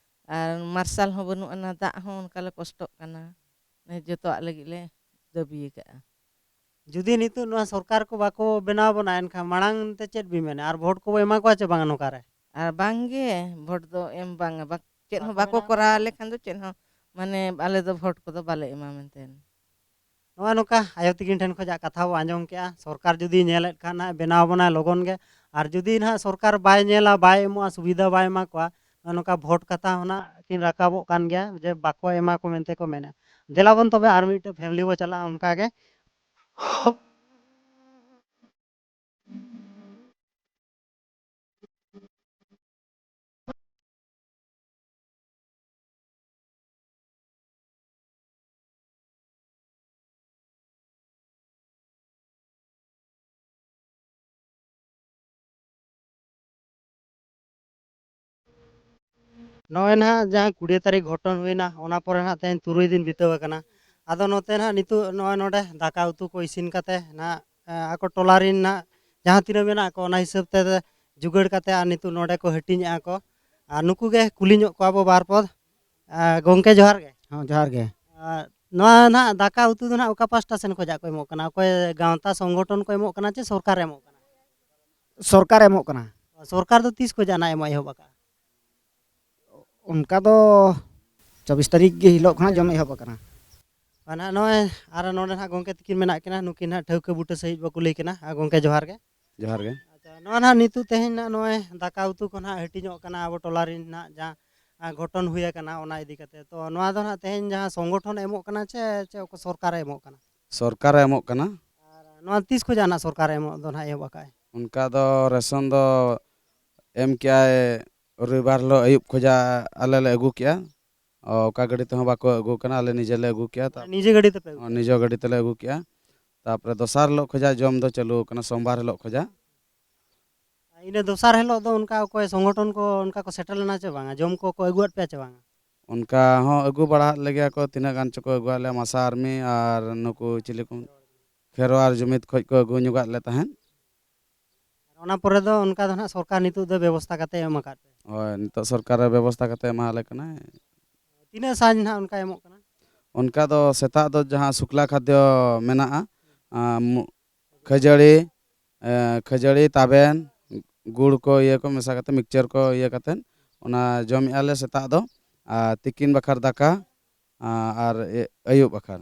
ᱟᱨ ᱢᱟᱨᱥᱟᱞ ᱦᱚᱸ ᱵᱟᱹᱱᱩᱜ ᱟᱱᱟ, ᱫᱟᱜ ᱦᱚᱸ ᱚᱱᱠᱟ ᱞᱮ ᱠᱚᱥᱴᱚᱜ ᱠᱟᱱᱟ᱾ ᱡᱚᱛᱚᱣᱟᱜ ᱞᱟᱹᱜᱤᱫ ᱞᱮ ᱫᱟᱹᱵᱤ ᱟᱠᱟᱫᱼᱟ᱾ ᱡᱩᱫᱤ ᱱᱤᱛᱚᱜ ᱱᱚᱣᱟ ᱥᱚᱨᱠᱟᱨ ᱠᱚ ᱵᱟᱠᱚ ᱵᱮᱱᱟᱣ ᱵᱚᱱᱟ, ᱮᱱᱠᱷᱟᱱ ᱢᱟᱲᱟᱝ ᱛᱮ ᱪᱮᱫ ᱵᱤᱱ ᱢᱮᱱᱟ? ᱟᱨ ᱵᱷᱳᱴ ᱠᱚᱵᱚ ᱮᱢᱟ ᱠᱚᱣᱟ ᱪᱮ ᱵᱟᱝᱟ ᱱᱚᱝᱠᱟ ᱨᱮ? ᱟᱨ ᱵᱟᱝ ᱜᱮ, ᱵᱷᱳᱴ ᱫᱚ ᱮᱢ ᱵᱟᱝᱟ, ᱵᱟᱠ-, ᱪᱮᱫ ᱦᱚᱸ ᱵᱟᱠᱚ ᱵᱟᱠᱚ ᱵᱮᱱᱟᱣ ᱠᱚᱨᱟᱣ ᱞᱮᱠᱷᱟᱱ ᱫᱚ ᱪᱮᱫ ᱦᱚᱸ, ᱢᱟᱱᱮ, ᱟᱞᱮ ᱫᱚ ᱵᱷᱳᱴ ᱠᱚᱫᱚ ᱵᱟᱞᱮ ᱮᱢᱟ ᱢᱮᱱᱛᱮ᱾ ᱱᱚᱜᱼᱚ ᱱᱚᱝᱠᱟ ᱟᱭᱳ ᱛᱤᱠᱤᱱ ᱴᱷᱮᱱ ᱠᱷᱚᱱᱟᱜ ᱠᱟᱛᱷᱟ ᱵᱚ ᱟᱸᱡᱚᱢ ᱠᱮᱜᱼᱟ᱾ ᱥᱚᱨᱠᱟᱨ ᱡᱩᱫᱤ ᱧᱮᱞᱮᱫ ᱠᱷᱟᱱ ᱱᱟᱦᱟᱜ ᱵᱮᱱᱟᱣ ᱵᱚᱱᱟᱭ ᱞᱚᱜᱚᱱ ᱜᱮ, ᱟᱨ ᱡᱩᱫᱤ ᱱᱟᱦᱟᱜ ᱥᱚᱨᱠᱟᱨ ᱵᱟᱭ ᱧᱮᱞᱟ, ᱵᱟᱭ ᱮᱢᱚᱜᱼᱟ, ᱥᱩᱵᱤᱫᱷᱟ ᱵᱟᱭ ᱮᱢᱟ ᱠᱚᱣᱟ, ᱱᱚᱜᱼᱚ ᱱᱚᱝᱠᱟ ᱵᱷᱳᱴ ᱠᱟᱛᱷᱟ ᱦᱚᱸ ᱱᱟᱜ ᱠᱤᱱ ᱨᱟᱠᱟᱵᱚᱜ ᱠᱟᱱ ᱜᱮᱭᱟ ᱡᱮ ᱵᱟᱠᱚ ᱮᱢᱟ ᱠᱚ ᱢᱮᱱᱛᱮ ᱠᱚ ᱢᱮᱱᱟ᱾ ᱫᱮᱞᱟ ᱵᱚᱱ ᱛᱚᱵᱮ ᱟᱨ ᱢᱤᱫᱴᱮᱡ ᱯᱷᱮᱢᱮᱞᱤ ᱵᱚ ᱪᱟᱞᱟᱜᱼᱟ ᱚᱱᱠᱟ ᱜᱮ᱾ ᱱᱚᱜᱼᱚᱭ ᱱᱟᱦᱟᱜ ᱡᱟᱦᱟᱸ ᱠᱩᱲᱤ ᱛᱟᱹᱨᱤᱠᱷ ᱜᱷᱚᱴᱚᱱ ᱦᱩᱭᱱᱟ, ᱚᱱᱟ ᱯᱚᱨᱮ ᱱᱟᱦᱟᱜ ᱛᱮᱦᱮᱧ ᱛᱩᱨᱩᱭ ᱫᱤᱱ ᱵᱤᱛᱟᱹᱣ ᱟᱠᱟᱱᱟ᱾ ᱟᱫᱚ ᱱᱚᱛᱮ ᱱᱟᱦᱟᱜ ᱱᱤᱛᱚᱜ ᱱᱚᱜᱼᱚᱭ ᱱᱚᱰᱮ ᱫᱟᱠᱟ ᱩᱛᱩ ᱠᱚ ᱤᱥᱤᱱ ᱠᱟᱛᱮ ᱱᱟᱦᱟᱜ, ᱮ, ᱟᱠᱚ ᱴᱚᱞᱟ ᱨᱮᱱ ᱱᱟᱦᱟᱜ ᱡᱟᱦᱟᱸ ᱛᱤᱱᱟᱹᱜ ᱢᱮᱱᱟᱜ ᱠᱚ, ᱚᱱᱟ ᱦᱤᱥᱟᱹᱵ ᱛᱮ ᱡᱩᱜᱟᱹᱲ ᱠᱟᱛᱮ ᱟᱨ ᱱᱤᱛᱚᱜ ᱱᱚᱰᱮ ᱠᱚ ᱦᱟᱹᱴᱤᱧᱮᱜᱼᱟ ᱠᱚ᱾ ᱟᱨ ᱱᱩᱠᱩ ᱜᱮ ᱠᱩᱞᱤ ᱧᱚᱜ ᱠᱚᱣᱟ ᱵᱚ ᱵᱟᱨ ᱯᱚᱫ᱾ ᱮ, ᱜᱚᱢᱠᱮ, ᱡᱚᱦᱟᱨ ᱜᱮ᱾ ᱦᱚᱸ, ᱡᱚᱦᱟᱨ ᱜᱮ᱾ ᱮ, ᱱᱚᱣᱟ ᱱᱟᱦᱟᱜ ᱫᱟᱠᱟ ᱩᱛᱩ ᱫᱚ ᱱᱟᱦᱟᱜ ᱚᱠᱟ ᱯᱟᱦᱴᱟ ᱥᱮᱱ ᱠᱷᱚᱱᱟᱜ ᱠᱚ ᱮᱢᱚᱜ ᱠᱟᱱᱟ? ᱚᱠᱚᱭ ᱜᱟᱶᱛᱟ ᱥᱚᱝᱜᱚᱴᱷᱚᱱ ᱠᱚ ᱮᱢᱚᱜ ᱠᱟᱱᱟ ᱪᱮ ᱥᱚᱨᱠᱟᱨᱮ ᱮᱢᱚᱜ ᱠᱟᱱᱟ? ᱥᱚᱨᱠᱟᱨᱮ ᱮᱢᱚᱜ ᱠᱟᱱᱟ᱾ ᱥᱚᱨᱠᱟᱨ ᱫᱚ ᱛᱤᱥ ᱠᱷᱚᱱᱟᱜ ᱱᱟᱦᱟᱜ ᱮᱢᱚᱜ ᱮᱦᱚᱵ ᱟᱠᱟᱫᱼᱟ? ᱚᱱᱠᱟ ᱫᱚ ᱪᱚᱵᱵᱤᱥ ᱛᱟᱹᱨᱤᱠᱷ ᱜᱮ ᱦᱤᱞᱳᱜ ᱠᱷᱚᱱᱟᱜ ᱡᱚᱢ ᱮᱦᱚᱵ ᱟᱠᱟᱱᱟ᱾ ᱟᱨ ᱱᱟᱦᱟᱜ ᱱᱚᱜᱼᱚᱭ ᱟᱨ ᱱᱚᱰᱮ ᱱᱟᱦᱟᱜ ᱜᱚᱢᱠᱮ ᱛᱤᱠᱤᱱ ᱢᱮᱱᱟᱜ ᱠᱤᱱᱟ, ᱱᱩᱠᱤᱱ ᱱᱟᱦᱟᱜ ᱴᱷᱟᱹᱣᱠᱟᱹ ᱵᱩᱴᱟᱹ ᱥᱟᱺᱦᱤᱡ ᱵᱚ ᱠᱩᱞᱤ ᱠᱤᱱᱟ᱾ ᱟᱨ ᱜᱚᱢᱠᱮ, ᱡᱚᱦᱟᱨ ᱜᱮ᱾ ᱡᱚᱦᱟᱨ ᱜᱮ᱾ ᱟᱪᱪᱷᱟ, ᱱᱚᱣᱟ ᱱᱟᱦᱟᱜ ᱱᱤᱛᱚᱜ ᱛᱮᱦᱮᱧ ᱱᱟᱦᱟᱜ ᱱᱚᱜᱼᱚᱭ ᱫᱟᱠᱟ ᱩᱛᱩ ᱠᱚ ᱱᱟᱦᱟᱜ ᱦᱟᱹᱴᱤᱧᱚᱜ ᱠᱟᱱᱟ ᱟᱵᱚ ᱴᱚᱞᱟ ᱨᱮᱱ ᱱᱟᱦᱟᱜ ᱡᱟᱦᱟᱸ, ᱟ, ᱜᱷᱚᱴᱚᱱ ᱦᱩᱭ ᱟᱠᱟᱱᱟ, ᱚᱱᱟ ᱤᱫᱤ ᱠᱟᱛᱮ᱾ ᱛᱚ, ᱱᱚᱣᱟ ᱫᱚ ᱱᱟᱦᱟᱜ ᱛᱮᱦᱮᱧ ᱡᱟᱦᱟᱸ ᱥᱚᱝᱜᱚᱴᱷᱚᱱ ᱮᱢᱚᱜ ᱠᱟᱱᱟ ᱪᱮ, ᱪᱮ ᱚᱠᱚᱭ ᱥᱚᱨᱠᱟᱨᱮ ᱮᱢᱚᱜ ᱠᱟᱱᱟ? ᱥᱚᱨᱠᱟᱨᱮ ᱮᱢᱚᱜ ᱠᱟᱱᱟ᱾ ᱟᱨ ᱱᱚᱣᱟ ᱛᱤᱥ ᱠᱷᱚᱱᱟᱜ ᱱᱟᱦᱟᱜ ᱥᱚᱨᱠᱟᱨᱮ ᱮᱢᱚᱜ ᱫᱚ ᱱᱟᱦᱟᱜ ᱮᱦᱚᱵ ᱟᱠᱟᱫᱼᱟᱭ? ᱚᱱᱠᱟ ᱫᱚ ᱨᱮᱥᱚᱱ ᱫᱚ ᱮᱢ ᱠᱮᱜᱼᱟᱭ ᱨᱚᱵᱤᱵᱟᱨ ᱦᱤᱞᱳᱜ ᱟᱹᱭᱩᱵ ᱠᱷᱚᱱᱟᱜ ᱟᱞᱮ ᱞᱮ ᱟᱹᱜᱩ ᱠᱮᱜᱼᱟ᱾ ᱚ, ᱚᱠᱟ ᱜᱟᱹᱰᱤ ᱛᱮᱦᱚᱸ ᱵᱟᱠᱚ ᱟᱹᱜᱩ ᱠᱟᱱᱟ, ᱟᱞᱮ ᱱᱤᱡᱮ ᱞᱮ ᱟᱹᱜᱩ ᱠᱮᱜᱼᱟ᱾ ᱛᱟ-, ᱱᱤᱡᱮ ᱜᱟᱹᱰᱤ ᱛᱮᱯᱮ ᱟᱹᱜᱩ ᱚ, ᱠᱮᱜᱼᱟ? ᱱᱤᱡᱮ ᱜᱟᱹᱰᱤ ᱛᱮᱞᱮ ᱟᱹᱜᱩ ᱠᱮᱜᱼᱟ᱾ ᱛᱟᱯᱚᱨᱮ ᱫᱚᱥᱟᱨ ᱦᱤᱞᱳᱜ ᱠᱷᱚᱱᱟᱜ ᱡᱚᱢ ᱫᱚ ᱪᱟᱹᱞᱩ ᱟᱠᱟᱱᱟ, ᱥᱳᱢᱵᱟᱨ ᱦᱤᱞᱳᱜ ᱠᱷᱚᱱᱟᱜ᱾ ᱤᱱᱟᱹ ᱫᱚᱥᱟᱨ ᱦᱤᱞᱳᱜ ᱫᱚ ᱚᱱᱠᱟ ᱚᱠᱚᱭ ᱥᱚᱝᱜᱚᱴᱷᱚᱱ ᱠᱚ ᱚᱱᱠᱟ ᱠᱚ ᱥᱮᱴᱮᱨ ᱞᱮᱱᱟ ᱪᱮ ᱵᱟᱝᱟ? ᱡᱚᱢ ᱠᱚᱠᱚ ᱟᱹᱜᱩᱣᱟᱫ ᱯᱮᱭᱟ ᱪᱮ ᱵᱟᱝᱟ? ᱚᱱᱠᱟ ᱦᱚᱸ ᱟᱹᱜᱩ ᱵᱟᱲᱟ ᱟᱫ ᱞᱮᱜᱮᱭᱟ ᱠᱚ, ᱛᱤᱱᱟᱹᱜ ᱜᱟᱱ ᱪᱚᱠᱚ ᱟᱹᱜᱩᱣᱟᱫ ᱞᱮᱭᱟ, ᱢᱟᱥᱟ ᱟᱨᱢᱤ ᱟᱨ ᱱᱩᱠᱩ ᱪᱤᱞᱤ ᱠᱚ, ᱠᱷᱮᱨᱣᱟᱲ ᱡᱩᱢᱤᱫ ᱠᱷᱚᱱ ᱠᱚ ᱟᱹᱜᱩ ᱧᱚᱜᱟᱫ ᱞᱮ ᱛᱟᱦᱮᱸᱫ᱾ ᱚᱱᱟ ᱯᱚᱨᱮ ᱫᱚ ᱚᱱᱠᱟ ᱫᱚ ᱱᱟᱦᱟᱜ ᱥᱚᱨᱠᱟᱨ ᱱᱤᱛᱚᱜ ᱫᱚ ᱵᱮᱵᱚᱥᱛᱷᱟ ᱠᱟᱛᱮ ᱮᱢ ᱟᱠᱟᱫ ᱯᱮ? ᱦᱳᱭ, ᱱᱤᱛᱚᱜ ᱥᱚᱨᱠᱟᱨᱮ ᱵᱮᱵᱚᱥᱛᱷᱟ ᱠᱟᱛᱮ ᱮᱢᱟᱞᱮ ᱠᱟᱱᱟᱭ᱾ ᱛᱤᱱᱟᱹᱜ ᱥᱟᱸᱡ ᱱᱟᱦᱟᱜ ᱚᱱᱠᱟ ᱮᱢᱚᱜ ᱠᱟᱱᱟ? ᱚᱱᱠᱟ ᱫᱚ ᱥᱮᱛᱟᱜ ᱫᱚ ᱡᱟᱦᱟᱸ ᱥᱩᱠᱞᱟ ᱠᱷᱟᱫᱽᱭᱚ ᱢᱮᱱᱟᱜᱼᱟ, ᱟᱸ, ᱢᱩ-, ᱠᱷᱟᱹᱡᱟᱹᱲᱤ, ᱮ, ᱠᱷᱟᱹᱡᱟᱹᱲᱤ, ᱛᱟᱵᱮᱱ, ᱜᱩᱲ ᱠᱚ, ᱤᱭᱟᱹ ᱠᱚ ᱢᱮᱥᱟ ᱠᱟᱛᱮ, ᱢᱤᱠᱥᱪᱟᱨ ᱠᱚ ᱤᱭᱟᱹ ᱠᱟᱛᱮ, ᱚᱱᱟ ᱡᱚᱢᱮᱜᱼᱟ ᱞᱮ ᱥᱮᱛᱟᱜ ᱫᱚ᱾ ᱟᱨ ᱛᱤᱠᱤᱱ ᱵᱟᱠᱷᱟᱨ ᱫᱟᱠᱟ, ᱟ-, ᱟᱨ ᱮ-, ᱟᱹᱭᱩᱵ ᱵᱟᱠᱷᱟᱨ᱾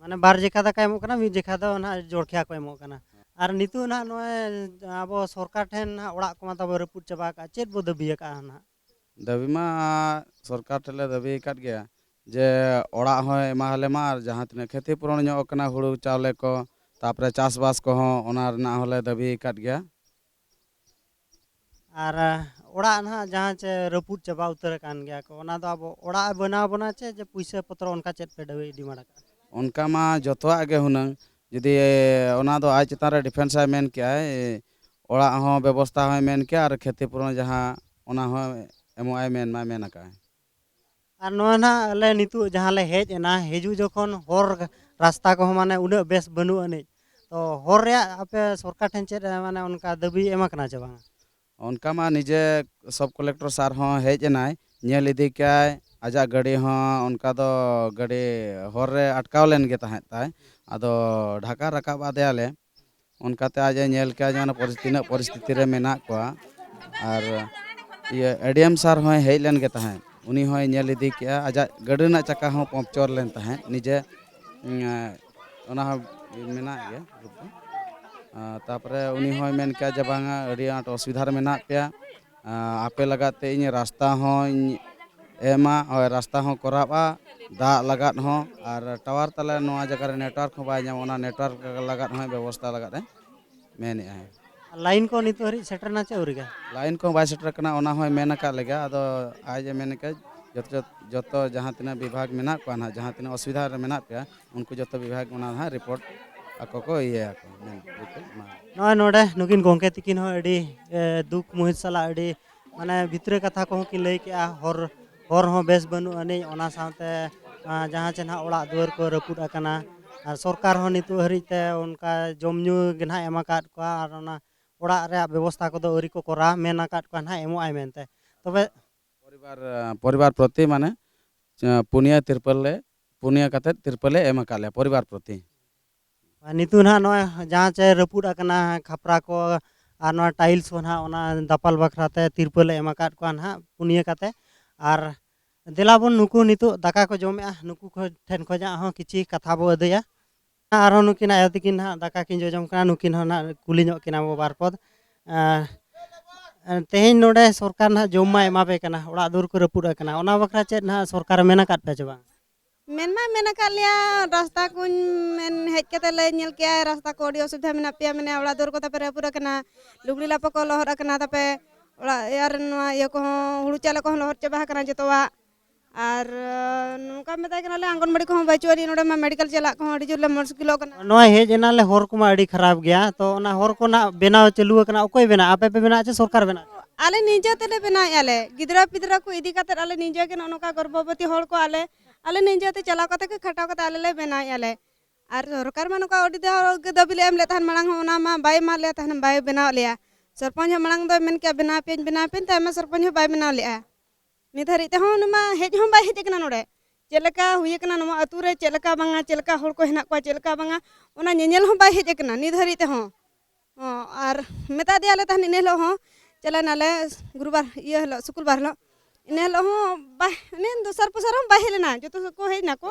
ᱢᱟᱱᱮ ᱵᱟᱨ ᱡᱮᱠᱷᱟ ᱫᱟᱠᱟ ᱮᱢᱚᱜ ᱠᱟᱱᱟ, ᱢᱤᱫ ᱡᱮᱠᱷᱟ ᱫᱚ ᱱᱟᱦᱟᱜ ᱡᱚᱲᱠᱷᱤᱭᱟ ᱠᱚ ᱮᱢᱚᱜ ᱠᱟᱱᱟ᱾ ᱟᱨ ᱱᱤᱛᱚᱜ ᱱᱟᱦᱟᱜ ᱱᱚᱜᱼᱚᱭ ᱟᱵᱚ ᱥᱚᱨᱠᱟᱨ ᱴᱷᱮᱱ ᱱᱟᱦᱟᱜ ᱚᱲᱟᱜ ᱠᱚᱢᱟ ᱛᱟᱵᱚ ᱨᱟᱹᱯᱩᱫ ᱪᱟᱵᱟ ᱟᱠᱟᱫ, ᱪᱮᱫ ᱵᱚ ᱫᱟᱹᱵᱤ ᱟᱠᱟᱫᱼᱟ ᱱᱟᱦᱟᱜ? ᱫᱟᱹᱵᱤ ᱢᱟ ᱥᱚᱨᱠᱟᱨ ᱴᱷᱮᱱ ᱞᱮ ᱫᱟᱹᱵᱤ ᱟᱠᱟᱫ ᱜᱮᱭᱟ ᱡᱮ ᱚᱲᱟᱜ ᱦᱚᱸᱭ ᱮᱢᱟ ᱟᱞᱮ ᱢᱟ, ᱟᱨ ᱡᱟᱦᱟᱸ ᱛᱤᱱᱟᱹᱜ ᱠᱷᱮᱛᱤ ᱯᱩᱨᱚᱱ ᱧᱚᱜ ᱠᱟᱱᱟ ᱦᱩᱲᱩ ᱪᱟᱣᱞᱮ ᱠᱚ, ᱛᱟᱯᱚᱨᱮ ᱪᱟᱥᱵᱟᱥ ᱠᱚᱦᱚᱸ, ᱚᱱᱟ ᱨᱮᱱᱟᱜ ᱦᱚᱸᱞᱮ ᱫᱟᱹᱵᱤ ᱟᱠᱟᱫ ᱜᱮᱭᱟ᱾ ᱟᱨ, ᱟ, ᱚᱲᱟᱜ ᱱᱟᱦᱟᱜ ᱡᱟᱦᱟᱸ ᱪᱮ ᱨᱟᱹᱯᱩᱫ ᱪᱟᱵᱟ ᱩᱛᱟᱹᱨ ᱟᱠᱟᱱ ᱜᱮᱭᱟ ᱠᱚ, ᱚᱱᱟ ᱫᱚ ᱟᱵᱚ ᱚᱲᱟᱜ ᱮ ᱵᱮᱱᱟᱣ ᱵᱚᱱᱟ ᱪᱮ, ᱡᱮ ᱯᱩᱭᱥᱟᱹ ᱯᱚᱛᱨᱚ ᱚᱱᱠᱟ ᱪᱮᱫ ᱯᱮ ᱫᱟᱹᱵᱤ ᱰᱤᱢᱟᱱᱰ ᱟᱠᱟᱫᱼᱟ? ᱚᱱᱠᱟ ᱢᱟ ᱡᱚᱛᱚᱣᱟᱜ ᱜᱮ ᱦᱩᱱᱟᱹᱝ, ᱡᱩᱫᱤ ᱚᱱᱟ ᱫᱚ ᱟᱡ ᱪᱮᱛᱟᱱ ᱨᱮ ᱰᱤᱯᱷᱮᱱᱥ ᱟᱭ ᱢᱮᱱ ᱠᱮᱜᱼᱟᱭ, ᱚᱲᱟᱜ ᱦᱚᱸ ᱵᱮᱵᱚᱥᱛᱷᱟ ᱦᱚᱸᱭ ᱢᱮᱱ ᱠᱮᱜᱼᱟ ᱟᱨ ᱠᱷᱮᱛᱤ ᱯᱩᱨᱚᱱ ᱡᱟᱦᱟᱸ ᱚᱱᱟ ᱦᱚᱸ ᱮᱢᱚᱜ ᱟᱭ ᱢᱮᱱ ᱢᱟ ᱢᱮᱱ ᱟᱠᱟᱫ ᱟᱭ᱾ ᱟᱨ ᱱᱚᱣᱟ ᱱᱟᱦᱟᱜ ᱟᱞᱮ ᱱᱤᱛᱚᱜ ᱡᱟᱦᱟᱸ ᱞᱮ ᱦᱮᱡ ᱮᱱᱟ, ᱦᱤᱡᱩᱜ ᱡᱚᱠᱷᱚᱱ ᱦᱚᱨ ᱨᱟᱥᱛᱟ ᱠᱚᱦᱚᱸ ᱢᱟᱱᱮ ᱩᱱᱟᱹᱜ ᱵᱮᱥ ᱵᱟᱹᱱᱩᱜ ᱟᱹᱱᱤᱡ, ᱛᱚ ᱦᱚᱨ ᱨᱮᱭᱟᱜ ᱟᱯᱮ ᱥᱚᱨᱠᱟᱨ ᱴᱷᱮᱱ ᱪᱮᱫ ᱢᱟᱱᱮ ᱚᱱᱠᱟ ᱫᱟᱹᱵᱤ ᱮᱢ ᱟᱠᱟᱱᱟ ᱪᱮ ᱵᱟᱝᱟ? ᱚᱱᱠᱟ ᱢᱟ ᱱᱤᱡᱮ ᱥᱟᱵ ᱠᱚᱞᱮᱠᱴᱚᱨ ᱥᱟᱨ ᱦᱚᱸ ᱦᱮᱡ ᱮᱱᱟᱭ, ᱧᱮᱞ ᱤᱫᱤ ᱠᱮᱜᱼᱟᱭ, ᱟᱡᱟᱜ ᱜᱟᱹᱰᱤ ᱦᱚᱸ ᱚᱱᱠᱟ ᱫᱚ ᱜᱟᱹᱰᱤ ᱦᱚᱨ ᱨᱮ ᱟᱴᱠᱟᱣ ᱞᱮᱱ ᱜᱮ ᱛᱟᱦᱮᱸᱫ ᱛᱟᱭ, ᱟᱫᱚ ᱰᱷᱟᱠᱟ ᱨᱟᱠᱟᱵ ᱟᱫᱮᱭᱟᱞᱮ᱾ ᱚᱱᱠᱟᱛᱮ ᱟᱡ ᱮ ᱧᱮᱞ ᱠᱮᱜᱼᱟ ᱡᱮ ᱚᱱᱟ ᱯᱚᱨᱤᱥ-, ᱛᱤᱱᱟᱹᱜ ᱯᱚᱨᱤᱥᱛᱷᱤᱛᱤ ᱨᱮ ᱢᱮᱱᱟᱜ ᱠᱚᱣᱟ᱾ ᱟᱨ ᱤᱭᱟᱹ ᱮ ᱰᱤ ᱮᱢ ᱥᱟᱨ ᱦᱚᱸᱭ ᱦᱮᱡ ᱞᱮᱱ ᱜᱮ ᱛᱟᱦᱮᱸᱫ, ᱩᱱᱤ ᱦᱚᱸᱭ ᱧᱮᱞ ᱤᱫᱤ ᱠᱮᱜᱼᱟ, ᱟᱡᱟᱜ ᱜᱟᱹᱰᱤ ᱨᱮᱱᱟᱜ ᱪᱟᱠᱟ ᱦᱚᱸ ᱯᱚᱝᱪᱚᱨ ᱞᱮᱱ ᱛᱟᱦᱮᱸᱫ ᱱᱤᱡᱮ᱾ ᱩᱸ, ᱚᱱᱟ ᱦᱚᱸ ᱢᱮᱱᱟᱜ ᱜᱮᱭᱟ ᱜᱨᱩᱯ ᱫᱚ᱾ ᱟᱨ ᱛᱟᱯᱚᱨᱮ ᱩᱱᱤ ᱦᱚᱸᱭ ᱢᱮᱱ ᱠᱮᱜᱼᱟ ᱡᱮ ᱵᱟᱝᱟ, ᱟᱹᱰᱤ ᱟᱸᱴ ᱚᱥᱩᱵᱤᱫᱷᱟ ᱨᱮ ᱢᱮᱱᱟᱜ ᱯᱮᱭᱟ, ᱟᱨ ᱟᱯᱮ ᱞᱟᱜᱟᱫ ᱛᱮ ᱤᱧ ᱨᱟᱥᱛᱟ ᱦᱚᱸᱧ ᱮᱢᱟ, ᱦᱳᱭ, ᱨᱟᱥᱛᱟ ᱦᱚᱸ ᱠᱚᱨᱟᱣᱟ, ᱫᱟᱜ ᱞᱟᱜᱟᱫ ᱦᱚᱸ ᱟᱨ ᱴᱟᱣᱟᱨ ᱛᱟᱞᱮ ᱱᱚᱣᱟ ᱡᱟᱭᱜᱟ ᱨᱮ ᱱᱮᱴᱣᱟᱨᱠ ᱦᱚᱸ ᱵᱟᱭ ᱧᱟᱢᱟ, ᱚᱱᱟ ᱱᱮᱴᱣᱟᱨᱠ ᱞᱟᱜᱟᱫ ᱦᱚᱸᱭ ᱵᱮᱵᱚᱥᱛᱷᱟ ᱞᱟᱜᱟᱫ ᱮ ᱢᱮᱱᱮᱜᱼᱟᱭ᱾ ᱞᱟᱭᱤᱱ ᱠᱚ ᱱᱤᱛᱚᱜ ᱦᱟᱹᱨᱤᱡ ᱥᱮᱴᱮᱨ ᱮᱱᱟ ᱪᱮ ᱟᱹᱣᱨᱤ ᱜᱮ? ᱞᱟᱭᱤᱱ ᱠᱚᱦᱚᱸ ᱵᱟᱭ ᱥᱮᱴᱮᱨ ᱠᱟᱱᱟ, ᱚᱱᱟ ᱦᱚᱸᱭ ᱢᱮᱱ ᱟᱠᱟᱫ ᱞᱮᱜᱮ᱾ ᱟᱫᱚ ᱟᱡ ᱮ ᱢᱮᱱ ᱠᱟᱫ ᱡᱚᱛᱚ, ᱡᱚᱛᱚ ᱡᱟᱦᱟᱸ ᱛᱤᱱᱟᱹᱜ ᱵᱤᱵᱷᱟᱜᱽ ᱢᱮᱱᱟᱜ ᱠᱚᱣᱟ ᱱᱟᱦᱟᱜ, ᱡᱟᱦᱟᱸ ᱛᱤᱱᱟᱹᱜ ᱚᱥᱩᱵᱤᱫᱷᱟ ᱨᱮ ᱢᱮᱱᱟᱜ ᱯᱮᱭᱟ, ᱩᱱᱠᱩ ᱡᱚᱛᱚ ᱵᱤᱵᱷᱟᱜᱽ ᱚᱱᱟ ᱱᱟᱦᱟᱜ ᱨᱤᱯᱳᱨᱴ ᱟᱠᱚ ᱠᱚ ᱤᱭᱟᱹᱭᱟᱠᱚ, ᱢᱮᱱ ᱨᱤᱯᱳᱨᱴ ᱮᱢᱟ᱾ ᱱᱚᱜᱼᱚᱭ ᱱᱚᱰᱮ ᱱᱩᱠᱤᱱ ᱜᱚᱢᱠᱮ ᱛᱤᱠᱤᱱ ᱦᱚᱸ ᱟᱹᱰᱤ, ᱮ, ᱫᱩᱠ ᱢᱩᱦᱤᱛ ᱥᱟᱞᱟᱜ ᱟᱹᱰᱤ ᱢᱟᱱᱮ ᱵᱷᱤᱛᱨᱟᱹ ᱠᱟᱛᱷᱟ ᱠᱚᱦᱚᱸ ᱠᱤᱱ ᱞᱟᱹᱭ ᱠᱮᱜᱼᱟ, ᱦᱚᱨ, ᱦᱚᱨ ᱦᱚᱸ ᱵᱮᱥ ᱵᱟᱹᱱᱩᱜ ᱟᱹᱱᱤᱡ, ᱚᱱᱟ ᱥᱟᱶᱛᱮ, ᱟ, ᱡᱟᱦᱟᱸ ᱪᱮ ᱱᱟᱦᱟᱜ ᱚᱲᱟᱜ ᱫᱩᱣᱟᱹᱨ ᱠᱚ ᱨᱟᱹᱯᱩᱫ ᱟᱠᱟᱱᱟ, ᱟᱨ ᱥᱚᱨᱠᱟᱨ ᱦᱚᱸ ᱱᱤᱛᱚᱜ ᱦᱟᱹᱨᱤᱡ ᱛᱮ ᱚᱱᱠᱟ ᱡᱚᱢ ᱧᱩ ᱜᱮ ᱱᱟᱦᱟᱜ ᱮᱢ ᱟᱠᱟᱫ ᱠᱚᱣᱟ, ᱟᱨ ᱚᱱᱟ ᱚᱲᱟᱜ ᱨᱮᱭᱟᱜ ᱵᱮᱵᱚᱥᱛᱷᱟ ᱠᱚᱫᱚ ᱟᱹᱣᱨᱤ ᱠᱚ ᱠᱚᱨᱟᱣᱟ, ᱢᱮᱱ ᱟᱠᱟᱫ ᱠᱚᱣᱟ ᱱᱟᱦᱟᱜ ᱮᱢᱚᱜ ᱟᱭ ᱢᱮᱱᱛᱮ᱾ ᱛᱚᱵᱮ ᱯᱚᱨᱤᱵᱟᱨ, ᱯᱚᱨᱤᱵᱟᱨ ᱯᱨᱚᱛᱤ ᱢᱟᱱᱮ, ᱯᱩᱱᱭᱟᱹ ᱛᱤᱨᱯᱟᱞ ᱞᱮ, ᱯᱩᱱᱭᱟᱹ ᱠᱟᱛᱮᱫ ᱛᱤᱨᱯᱟᱞ ᱞᱮ ᱮᱢ ᱟᱠᱟᱫ ᱞᱮᱭᱟ ᱯᱚᱨᱤᱵᱟᱨ ᱯᱨᱚᱛᱤ᱾ ᱟᱨ ᱱᱤᱛᱚᱜ ᱱᱟᱦᱟᱜ ᱱᱚᱜᱼᱚᱭ ᱡᱟᱦᱟᱸ ᱪᱮ ᱨᱟᱹᱯᱩᱫ ᱟᱠᱟᱱᱟ ᱠᱷᱟᱯᱨᱟ ᱠᱚ ᱟᱨ ᱱᱚᱣᱟ ᱴᱟᱭᱤᱞᱥ ᱠᱚ ᱱᱟᱦᱟᱜ, ᱚᱱᱟ ᱫᱟᱯᱟᱞ ᱵᱟᱠᱷᱨᱟ ᱛᱮ ᱛᱤᱨᱯᱟᱹᱞ ᱞᱮ ᱮᱢ ᱟᱠᱟᱫ ᱠᱚᱣᱟ ᱱᱟᱦᱟᱜ ᱯᱩᱱᱭᱟᱹ ᱠᱟᱛᱮ᱾ ᱟᱨ ᱫᱮᱞᱟ ᱵᱚᱱ, ᱱᱩᱠᱩ ᱱᱤᱛᱚᱜ ᱫᱟᱠᱟ ᱠᱚ ᱡᱚᱢᱮᱜᱼᱟ, ᱱᱩᱠᱩ ᱠᱚ ᱴᱷᱮᱱ ᱠᱷᱚᱱᱟᱜ ᱦᱚᱸ ᱠᱤᱪᱷᱤ ᱠᱟᱛᱷᱟ ᱵᱚ ᱟᱹᱫᱟᱹᱭᱟ᱾ ᱟᱨᱦᱚᱸ ᱱᱩᱠᱤᱱ ᱟᱭᱳ ᱛᱟᱹᱠᱤᱱ ᱱᱟᱦᱟᱜ ᱫᱟᱠᱟ ᱠᱤᱱ ᱡᱚᱡᱚᱢ ᱠᱟᱱᱟ, ᱱᱩᱠᱤᱱ ᱦᱚᱸ ᱱᱟᱦᱟᱜ ᱠᱩᱞᱤ ᱧᱚᱜ ᱠᱤᱱᱟ ᱵᱚ ᱵᱟᱨ ᱯᱚᱫ᱾ ᱟᱨ, ᱟᱨ ᱛᱮᱦᱮᱧ ᱱᱚᱰᱮ ᱥᱚᱨᱠᱟᱨ ᱱᱟᱦᱟᱜ ᱡᱚᱢ ᱢᱟᱭ ᱮᱢᱟ ᱯᱮ ᱠᱟᱱᱟ, ᱚᱲᱟᱜ ᱫᱩᱣᱟᱹᱨ ᱠᱚ ᱨᱟᱹᱯᱩᱫ ᱟᱠᱟᱱᱟ, ᱚᱱᱟ ᱵᱟᱠᱷᱨᱟ ᱪᱮᱫ ᱱᱟᱦᱟᱜ ᱥᱚᱨᱠᱟᱨᱮ ᱢᱮᱱ ᱟᱠᱟᱫ ᱯᱮᱭᱟ ᱪᱮ ᱵᱟᱝ? ᱢᱮᱱ ᱢᱟᱭ ᱢᱮᱱ ᱟᱠᱟᱫ ᱞᱮᱭᱟ, ᱨᱟᱥᱛᱟ ᱠᱚᱧ ᱢᱮᱱ ᱦᱮᱡ ᱠᱟᱛᱮ ᱞᱮ ᱧᱮᱞ ᱠᱮᱜᱼᱟ, ᱨᱟᱥᱛᱟ ᱠᱚ ᱟᱹᱰᱤ ᱚᱥᱩᱵᱤᱫᱷᱟ ᱢᱮᱱᱟᱜ ᱯᱮᱭᱟ, ᱢᱮᱱᱮ ᱚᱲᱟᱜ ᱫᱩᱣᱟᱹᱨ ᱠᱚ ᱛᱟᱯᱮ ᱨᱟᱹᱯᱩᱫ ᱟᱠᱟᱱᱟ, ᱞᱩᱜᱽᱲᱤ ᱞᱟᱯᱚ ᱠᱚ ᱞᱚᱦᱚᱫ ᱟᱠᱟᱱᱟ, ᱛᱟᱯᱮ ᱚᱲᱟᱜ ᱟᱨ ᱱᱚᱣᱟ ᱤᱭᱟᱹ ᱠᱚᱦᱚᱸ, ᱦᱩᱲᱩ ᱪᱟᱣᱞᱮ ᱠᱚᱦᱚᱸ ᱞᱚᱦᱚᱫ ᱪᱟᱵᱟ ᱟᱠᱟᱱᱟ ᱡᱚᱛᱚᱣᱟᱜ᱾ ᱟᱨ, ᱟᱸ, ᱱᱚᱝᱠᱟ ᱢᱮᱛᱟᱭ ᱠᱟᱱᱟᱞᱮ, ᱟᱝᱜᱚᱱᱵᱟᱲᱤ ᱠᱚᱦᱚᱸ ᱵᱟᱹᱪᱩᱜ ᱟᱹᱱᱤᱡ, ᱱᱚᱰᱮ ᱢᱟ ᱢᱮᱰᱤᱠᱮᱞ ᱪᱟᱞᱟᱜ ᱠᱚᱦᱚᱸ ᱟᱹᱰᱤ ᱡᱳᱨ ᱞᱮ ᱢᱩᱥᱠᱤᱞᱚᱜ ᱠᱟᱱᱟ᱾ ᱱᱚᱣᱟ ᱦᱮᱡ ᱮᱱᱟᱞᱮ, ᱦᱚᱨ ᱠᱚᱢᱟ ᱟᱹᱰᱤ ᱠᱷᱟᱨᱟᱯ ᱜᱮᱭᱟ, ᱛᱚ ᱚᱱᱟ ᱦᱚᱨ ᱠᱚ ᱱᱟᱜ ᱵᱮᱱᱟᱣ ᱪᱟᱹᱞᱩ ᱟᱠᱟᱱᱟ, ᱚᱠᱚᱭ ᱵᱮᱱᱟᱜᱼᱟ? ᱟᱯᱮ ᱯᱮ ᱵᱮᱱᱟᱜᱼᱟ ᱪᱮ ᱥᱚᱨᱠᱟᱨ ᱵᱮᱱᱟᱜᱼᱟ? ᱟᱞᱮ ᱱᱤᱡᱮ ᱛᱮᱞᱮ ᱵᱮᱱᱟᱣᱮᱫᱼᱟ ᱞᱮ᱾ ᱜᱤᱫᱽᱨᱟᱹ ᱯᱤᱫᱽᱨᱟᱹ ᱠᱚ ᱤᱫᱤ ᱠᱟᱛᱮᱫ ᱟᱞᱮ ᱱᱤᱡᱮ ᱜᱮ ᱱᱚᱜᱼᱚ ᱱᱚᱝᱠᱟ ᱜᱚᱨᱵᱷᱚᱵᱚᱛᱤ ᱦᱚᱲ ᱠᱚ ᱟᱞᱮ, ᱟᱞᱮ ᱱᱤᱡᱮ ᱛᱮ ᱪᱟᱞᱟᱣ ᱠᱟᱛᱮ ᱜᱮ ᱠᱷᱟᱴᱟᱣ ᱠᱟᱛᱮ ᱟᱞᱮ ᱞᱮ ᱵᱮᱱᱟᱣᱮᱫᱼᱟ ᱞᱮ᱾ ᱟᱨ ᱥᱚᱨᱠᱟᱨ ᱢᱟ ᱱᱚᱝᱠᱟ ᱟᱹᱰᱤ ᱫᱷᱟᱣ ᱜᱮ ᱫᱟᱹᱵᱤ ᱞᱮ ᱮᱢ ᱞᱮᱫ ᱛᱟᱦᱮᱱ, ᱢᱟᱲᱟᱝ ᱦᱚᱸ ᱚᱱᱟ ᱢᱟ ᱵᱟᱭ ᱮᱢᱟᱫ ᱞᱮᱭᱟ ᱛᱟᱦᱮᱱ, ᱵᱟᱭ ᱵᱮᱱᱟᱣ ᱞᱮᱭᱟ᱾ ᱥᱚᱨᱯᱚᱧᱪ ᱦᱚᱸ ᱢᱟᱲᱟᱝ ᱫᱚᱭ ᱢᱮᱱ ᱠᱮᱜᱼᱟ, "ᱵᱮᱱᱟᱣ ᱯᱮᱭᱟᱹᱧ, ᱵᱮᱱᱟᱣ ᱯᱮᱭᱟᱹᱧ", ᱛᱟᱭᱚᱢ ᱢᱟ ᱥᱚᱨᱯᱚᱧᱪ ᱦᱚᱸ ᱵᱟᱭ ᱵᱮᱱᱟᱣ ᱞᱮᱜᱼᱟ᱾ ᱱᱤᱛ ᱫᱷᱟᱹᱨᱤᱡ ᱛᱮᱦᱚᱸ ᱩᱱᱤ ᱢᱟ ᱦᱮᱡ ᱦᱚᱸ ᱵᱟᱭ ᱦᱮᱡ ᱟᱠᱟᱱᱟ ᱱᱚᱰᱮ᱾ ᱪᱮᱫ ᱞᱮᱠᱟ ᱦᱩᱭ ᱟᱠᱟᱱᱟ ᱱᱚᱣᱟ ᱟᱹᱛᱩ ᱨᱮ, ᱪᱮᱫ ᱞᱮᱠᱟ ᱵᱟᱝᱟ, ᱪᱮᱫ ᱞᱮᱠᱟ ᱦᱚᱲ ᱠᱚ ᱦᱮᱱᱟᱜ ᱠᱚᱣᱟ, ᱪᱮᱫ ᱞᱮᱠᱟ ᱵᱟᱝᱟ, ᱚᱱᱟ ᱧᱮᱧᱮᱞ ᱦᱚᱸ ᱵᱟᱭ ᱦᱮᱡ ᱟᱠᱟᱱᱟ ᱱᱤᱛ ᱫᱷᱟᱹᱨᱤᱡ ᱛᱮᱦᱚᱸ᱾ ᱦᱚᱸ, ᱟᱨ ᱢᱮᱛᱟ ᱫᱮᱭᱟᱞᱮ ᱛᱟᱦᱮᱱ ᱤᱱᱟᱹ ᱦᱤᱞᱳᱜ ᱦᱚᱸ, ᱪᱟᱞᱟᱣ ᱱᱟᱞᱮ ᱜᱩᱨᱩᱵᱟᱨ, ᱤᱭᱟᱹ ᱦᱤᱞᱳᱜ, ᱥᱩᱠᱨᱵᱟᱨ ᱦᱤᱞᱳᱜ᱾ ᱤᱱᱟᱹ ᱦᱤᱞᱳᱜ ᱦᱚᱸ ᱵᱟᱭ, ᱤᱱᱟᱹ ᱫᱚᱥᱟᱨ ᱯᱚᱥᱟᱨ ᱦᱚᱸ ᱵᱟᱭ ᱦᱮᱡ ᱞᱮᱱᱟ, ᱡᱚᱛᱚ ᱠᱚ ᱦᱮᱡ ᱱᱟᱠᱚ᱾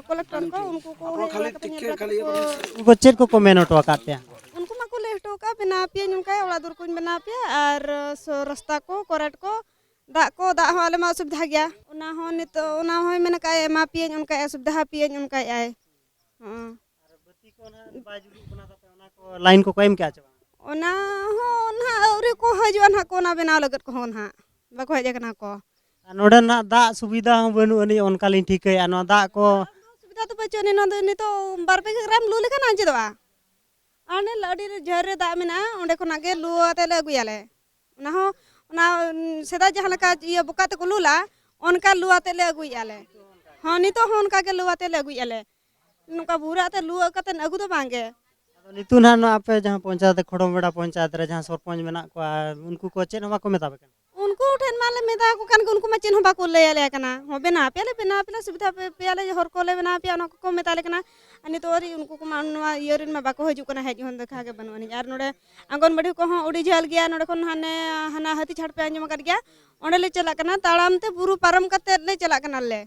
ᱠᱚᱞᱮᱠᱴᱚᱨ ᱠᱚ, ᱩᱱᱠᱩ ᱠᱚ ᱦᱮᱡ ᱵᱟᱲᱟ ᱠᱟᱛᱮ ᱧᱮᱞ ᱵᱟᱲᱟ ᱠᱟᱛᱮ ᱠᱚ ᱩᱱᱠᱩ ᱠᱚ ᱪᱮᱫ ᱠᱚᱠᱚ ᱢᱮᱱ ᱦᱚᱴᱚ ᱟᱠᱟᱫ ᱯᱮᱭᱟ? ᱩᱱᱠᱩ ᱢᱟᱠᱚ ᱞᱟᱹᱭ ᱦᱚᱴᱚ ᱟᱠᱟᱫ, "ᱵᱮᱱᱟᱣ ᱟᱯᱮᱭᱟᱹᱧ, ᱚᱱᱠᱟ ᱚᱲᱟᱜ ᱫᱩᱣᱟᱹᱨ ᱠᱚᱧ ᱵᱮᱱᱟᱣ ᱟᱯᱮᱭᱟ, ᱟᱨ ᱥᱚ-, ᱨᱟᱥᱛᱟ ᱠᱚ, ᱠᱚᱨᱮᱴ ᱠᱚ, ᱫᱟᱜ ᱠᱚ, ᱫᱟᱜ ᱦᱚᱸ ᱟᱞᱮ ᱢᱟ ᱚᱥᱩᱵᱤᱫᱷᱟ ᱜᱮᱭᱟ, ᱚᱱᱟ ᱦᱚᱸ ᱱᱤᱛᱚᱜ, ᱚᱱᱟ ᱦᱚᱸᱭ ᱢᱮᱱ ᱟᱠᱟᱫ ᱮᱢᱟ ᱯᱮᱭᱟᱹᱧ, ᱚᱱᱠᱟᱭ ᱥᱩᱵᱤᱫᱷᱟ ᱟᱯᱮᱭᱟᱹᱧ", ᱚᱱᱠᱟᱭᱮᱫ ᱟᱭ᱾ ᱦᱚᱸ᱾ ᱟᱨ ᱵᱟᱹᱛᱤ ᱠᱚ ᱱᱟᱦᱟᱜ ᱵᱟᱭ ᱡᱩᱞᱩᱜ ᱠᱟᱱᱟ ᱛᱟᱯᱮ, ᱚᱱᱟ ᱠᱚ ᱞᱟᱭᱤᱱ ᱠᱚᱠᱚ ᱮᱢ ᱠᱮᱜᱼᱟ ᱪᱮ ᱵᱟᱝ? ᱚᱱᱟ ᱦᱚᱸ ᱱᱟᱦᱟᱜ ᱟᱹᱣᱨᱤ ᱠᱚ ᱦᱤᱡᱩᱜᱼᱟ ᱱᱟᱦᱟᱜ ᱠᱚ, ᱚᱱᱟ ᱵᱮᱱᱟᱣ ᱞᱟᱹᱜᱤᱫ ᱠᱚᱦᱚᱸ ᱱᱟᱦᱟᱜ ᱵᱟᱠᱚ ᱦᱮᱡ ᱟᱠᱟᱱᱟ ᱠᱚ᱾ ᱟᱨ ᱱᱚᱰᱮ ᱱᱟᱦᱟᱜ ᱫᱟᱜ ᱥᱩᱵᱤᱫᱷᱟ ᱦᱚᱸ ᱵᱟᱹᱱᱩᱜ ᱟᱹᱱᱤᱡ, ᱚᱱᱠᱟ ᱞᱤᱧ ᱴᱷᱤᱠᱟᱹᱭᱮᱫᱼᱟ᱾ ᱱᱚᱣᱟ ᱫᱟᱜ ᱠᱚ ᱥᱩᱵᱤᱫᱷᱟ ᱫᱚ ᱵᱟᱹᱪᱩᱜ ᱟᱹᱱᱤᱡ, ᱱᱚᱣᱟ ᱫᱚ ᱱᱤᱛᱚᱜ ᱵᱟᱨ ᱯᱮ ᱜᱷᱟᱜᱽᱨᱟᱢ ᱞᱩ ᱞᱮᱠᱷᱟᱱ ᱟᱸᱡᱮᱫᱚᱜᱼᱟ᱾ ᱟᱨ ᱚᱱᱮ ᱟᱹᱰᱤ ᱡᱷᱟᱹᱞ ᱨᱮ ᱫᱟᱜ ᱢᱮᱱᱟᱜᱼᱟ, ᱚᱸᱰᱮ ᱠᱷᱚᱱᱟᱜ ᱜᱮ ᱞᱩ ᱟᱛᱮ ᱞᱮ ᱟᱹᱜᱩᱭᱟᱞᱮ᱾ ᱚᱱᱟ ᱦᱚᱸ, ᱚᱱᱟ, ᱩᱸ, ᱥᱮᱫᱟᱭ ᱡᱟᱦᱟᱸ ᱞᱮᱠᱟ ᱤᱭᱟᱹ ᱵᱚᱠᱟ ᱛᱮᱠᱚ ᱞᱩ ᱞᱟ, ᱚᱱᱠᱟ ᱞᱩ ᱟᱛᱮ ᱞᱮ ᱟᱹᱜᱩᱭᱮᱫᱼᱟ ᱞᱮ᱾ ᱦᱚᱸ, ᱱᱤᱛᱚᱜ ᱦᱚᱸ ᱚᱱᱠᱟ ᱜᱮ ᱞᱩ ᱟᱛᱮ ᱞᱮ ᱟᱹᱜᱩᱭᱮᱫᱼᱟ ᱞᱮ᱾ ᱱᱚᱝᱠᱟ ᱵᱷᱩᱨᱟᱹ ᱟᱛᱮ ᱞᱩ ᱠᱟᱛᱮ ᱟᱹᱜᱩ ᱫᱚ ᱵᱟᱝ ᱜᱮ᱾ ᱟᱫᱚ ᱱᱤᱛᱚᱜ ᱱᱟᱦᱟᱜ ᱱᱚᱣᱟ ᱟᱯᱮ ᱡᱟᱦᱟᱸ ᱯᱚᱧᱪᱟᱭᱮᱛ, ᱠᱷᱚᱲᱚᱢ ᱵᱮᱲᱟ ᱯᱚᱧᱪᱟᱭᱮᱛ ᱨᱮ ᱡᱟᱦᱟᱸ ᱥᱚᱨᱯᱚᱧᱪ ᱢᱮᱱᱟᱜ ᱠᱚᱣᱟ, ᱩᱱᱠᱩ ᱠᱚ ᱪᱮᱫ ᱦᱚᱸ ᱵᱟᱠᱚ ᱢᱮᱛᱟ ᱯᱮ ᱠᱟᱱᱟ? ᱩᱱᱠᱩ ᱴᱷᱮᱱ ᱢᱟᱞᱮ ᱢᱮᱛᱟ ᱠᱚ ᱠᱟᱱ ᱜᱮ, ᱩᱱᱠᱩ ᱢᱟ ᱪᱮᱫ ᱦᱚᱸ ᱵᱟᱠᱚ ᱞᱟᱹᱭ ᱟᱞᱮ ᱠᱟᱱᱟ᱾ ᱦᱚᱸ, ᱵᱮᱱᱟᱣ ᱟᱯᱮᱭᱟᱞᱮ, ᱵᱮᱱᱟᱣ ᱟᱯᱮᱭᱟᱞᱮ, ᱥᱩᱵᱤᱫᱷᱟ ᱯᱮ, ᱯᱮᱭᱟᱞᱮ, ᱦᱚᱨ ᱠᱚᱞᱮ ᱵᱮᱱᱟᱣ ᱟᱯᱮᱭᱟ, ᱚᱱᱟ ᱠᱚᱠᱚ ᱢᱮᱛᱟ ᱞᱮ ᱠᱟᱱᱟ᱾ ᱟᱨ ᱱᱤᱛᱚᱜ ᱟᱹᱣᱨᱤ ᱩᱱᱠᱩ ᱠᱚᱢᱟ ᱱᱚᱣᱟ ᱤᱭᱟᱹ ᱨᱮᱱ ᱢᱟ ᱵᱟᱠᱚ ᱦᱤᱡᱩᱜ ᱠᱟᱱᱟ, ᱦᱮᱡ ᱦᱚᱸ ᱫᱮᱠᱷᱟ ᱜᱮ ᱵᱟᱹᱱᱩᱜ ᱟᱹᱱᱤᱡ᱾ ᱟᱨ ᱱᱚᱰᱮ ᱟᱝᱜᱚᱱᱵᱟᱲᱤ ᱠᱚᱦᱚᱸ ᱟᱹᱰᱤ ᱡᱷᱟᱹᱞ ᱜᱮᱭᱟ, ᱱᱚᱰᱮ ᱠᱷᱚᱱ ᱦᱟᱱᱮ, ᱦᱟᱱᱟ ᱦᱟᱹᱛᱤ ᱪᱷᱟᱴ ᱯᱮ ᱟᱸᱡᱚᱢ ᱟᱠᱟᱫ ᱜᱮᱭᱟ, ᱚᱸᱰᱮ ᱞᱮ ᱪᱟᱞᱟᱜ ᱠᱟᱱᱟ, ᱛᱟᱲᱟᱢ ᱛᱮ ᱵᱩᱨᱩ ᱯᱟᱨᱚᱢ ᱠᱟᱛᱮᱫ ᱞᱮ ᱪᱟᱞᱟᱜ ᱠᱟᱱᱟ ᱞᱮ᱾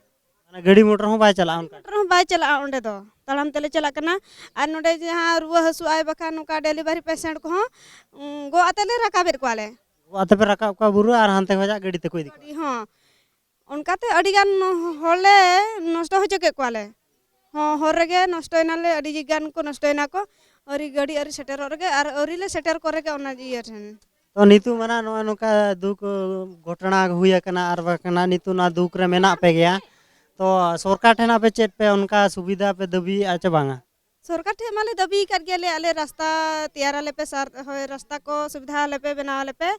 ᱢᱟᱱᱮ ᱜᱟᱹᱰᱤ ᱢᱚᱴᱚᱨ ᱦᱚᱸ ᱵᱟᱭ ᱪᱟᱞᱟᱜᱼᱟ ᱚᱱᱠᱟ? ᱢᱚᱴᱚᱨ ᱦᱚᱸ ᱵᱟᱭ ᱪᱟᱞᱟᱜᱼᱟ ᱚᱸᱰᱮ ᱫᱚ, ᱛᱟᱲᱟᱢ ᱛᱮᱞᱮ ᱪᱟᱞᱟᱜ ᱠᱟᱱᱟ᱾ ᱟᱨ ᱱᱚᱰᱮ ᱡᱟᱦᱟᱸ ᱨᱩᱣᱟᱹ ᱦᱟᱹᱥᱩᱜ ᱟᱭ ᱵᱟᱠᱷᱟᱱ ᱱᱚᱝᱠᱟ ᱰᱮᱞᱤᱵᱷᱟᱨᱤ ᱯᱮᱥᱮᱱᱴ ᱠᱚᱦᱚᱸ, ᱩᱸ, ᱜᱚᱜ ᱟᱛᱮ ᱞᱮ ᱨᱟᱠᱟᱵᱮᱫ ᱠᱚᱣᱟ ᱞᱮ᱾ ᱜᱚᱜ ᱟᱛᱮ ᱯᱮ ᱨᱟᱠᱟᱵ ᱠᱚᱣᱟ ᱵᱩᱨᱩ ᱟᱨ ᱦᱟᱱᱛᱮ ᱠᱷᱚᱱᱟᱜ ᱜᱟᱹᱰᱤ ᱛᱮᱠᱚ ᱤᱫᱤ ᱠᱚᱣᱟ? ᱦᱚᱸ, ᱚᱱᱠᱟᱛᱮ ᱟᱹᱰᱤ ᱜᱟᱱ ᱦᱚᱲ ᱞᱮ ᱱᱚᱥᱴᱚ ᱦᱚᱪᱚ ᱠᱮᱫ ᱠᱚᱣᱟ ᱞᱮ᱾ ᱦᱚᱸ, ᱦᱚᱨ ᱨᱮᱜᱮ ᱱᱚᱥᱴᱚᱭᱮᱱᱟ ᱞᱮ, ᱟᱹᱰᱤ ᱜᱟᱱ ᱠᱚ ᱱᱚᱥᱴᱚᱭᱮᱱᱟ ᱠᱚ᱾ ᱟᱹᱣᱨᱤ, ᱜᱟᱹᱰᱤ ᱟᱹᱣᱨᱤ ᱥᱮᱴᱮᱨᱚᱜ ᱨᱮᱜᱮ, ᱟᱨ ᱟᱹᱣᱨᱤ ᱞᱮ ᱥᱮᱴᱮᱨ ᱠᱚ ᱨᱮᱜᱮ ᱚᱱᱟ ᱤᱭᱟᱹ ᱴᱷᱮᱱ᱾ ᱛᱚ ᱱᱤᱛᱚᱜ ᱢᱟᱱᱟ ᱱᱚᱜᱼᱚᱭ ᱱᱚᱝᱠᱟ ᱫᱩᱠ ᱜᱷᱚᱴᱚᱱᱟ ᱦᱩᱭ ᱟᱠᱟᱱᱟ, ᱟᱨ ᱵᱟᱝ ᱠᱟᱱᱟ ᱱᱤᱛᱚᱜ ᱱᱚᱣᱟ ᱫᱩᱠ ᱨᱮ ᱢᱮᱱᱟᱜ ᱯᱮ ᱜᱮᱭᱟ᱾ ᱛᱚ ᱥᱚᱨᱠᱟᱨ ᱴᱷᱮᱱ ᱟᱯᱮ ᱪᱮᱫ ᱯᱮ ᱚᱱᱠᱟ ᱥᱩᱵᱤᱫᱷᱟ ᱯᱮ ᱫᱟᱹᱵᱤᱭᱮᱫᱼᱟ ᱪᱮ ᱵᱟᱝᱟ? ᱥᱚᱨᱠᱟᱨ ᱴᱷᱮᱱ ᱢᱟᱞᱮ ᱫᱟᱹᱵᱤ ᱟᱠᱟᱫ ᱜᱮᱭᱟᱞᱮ, ᱟᱞᱮ ᱨᱟᱥᱛᱟ ᱛᱮᱭᱟᱨ ᱟᱞᱮ ᱯᱮ, ᱥᱟᱨ, ᱦᱳᱭ, ᱨᱟᱥᱛᱟ ᱠᱚ ᱥᱩᱵᱤᱫᱷᱟ ᱟᱞᱮ ᱯᱮ, ᱵᱮᱱᱟᱣ ᱟᱞᱮ ᱯᱮ,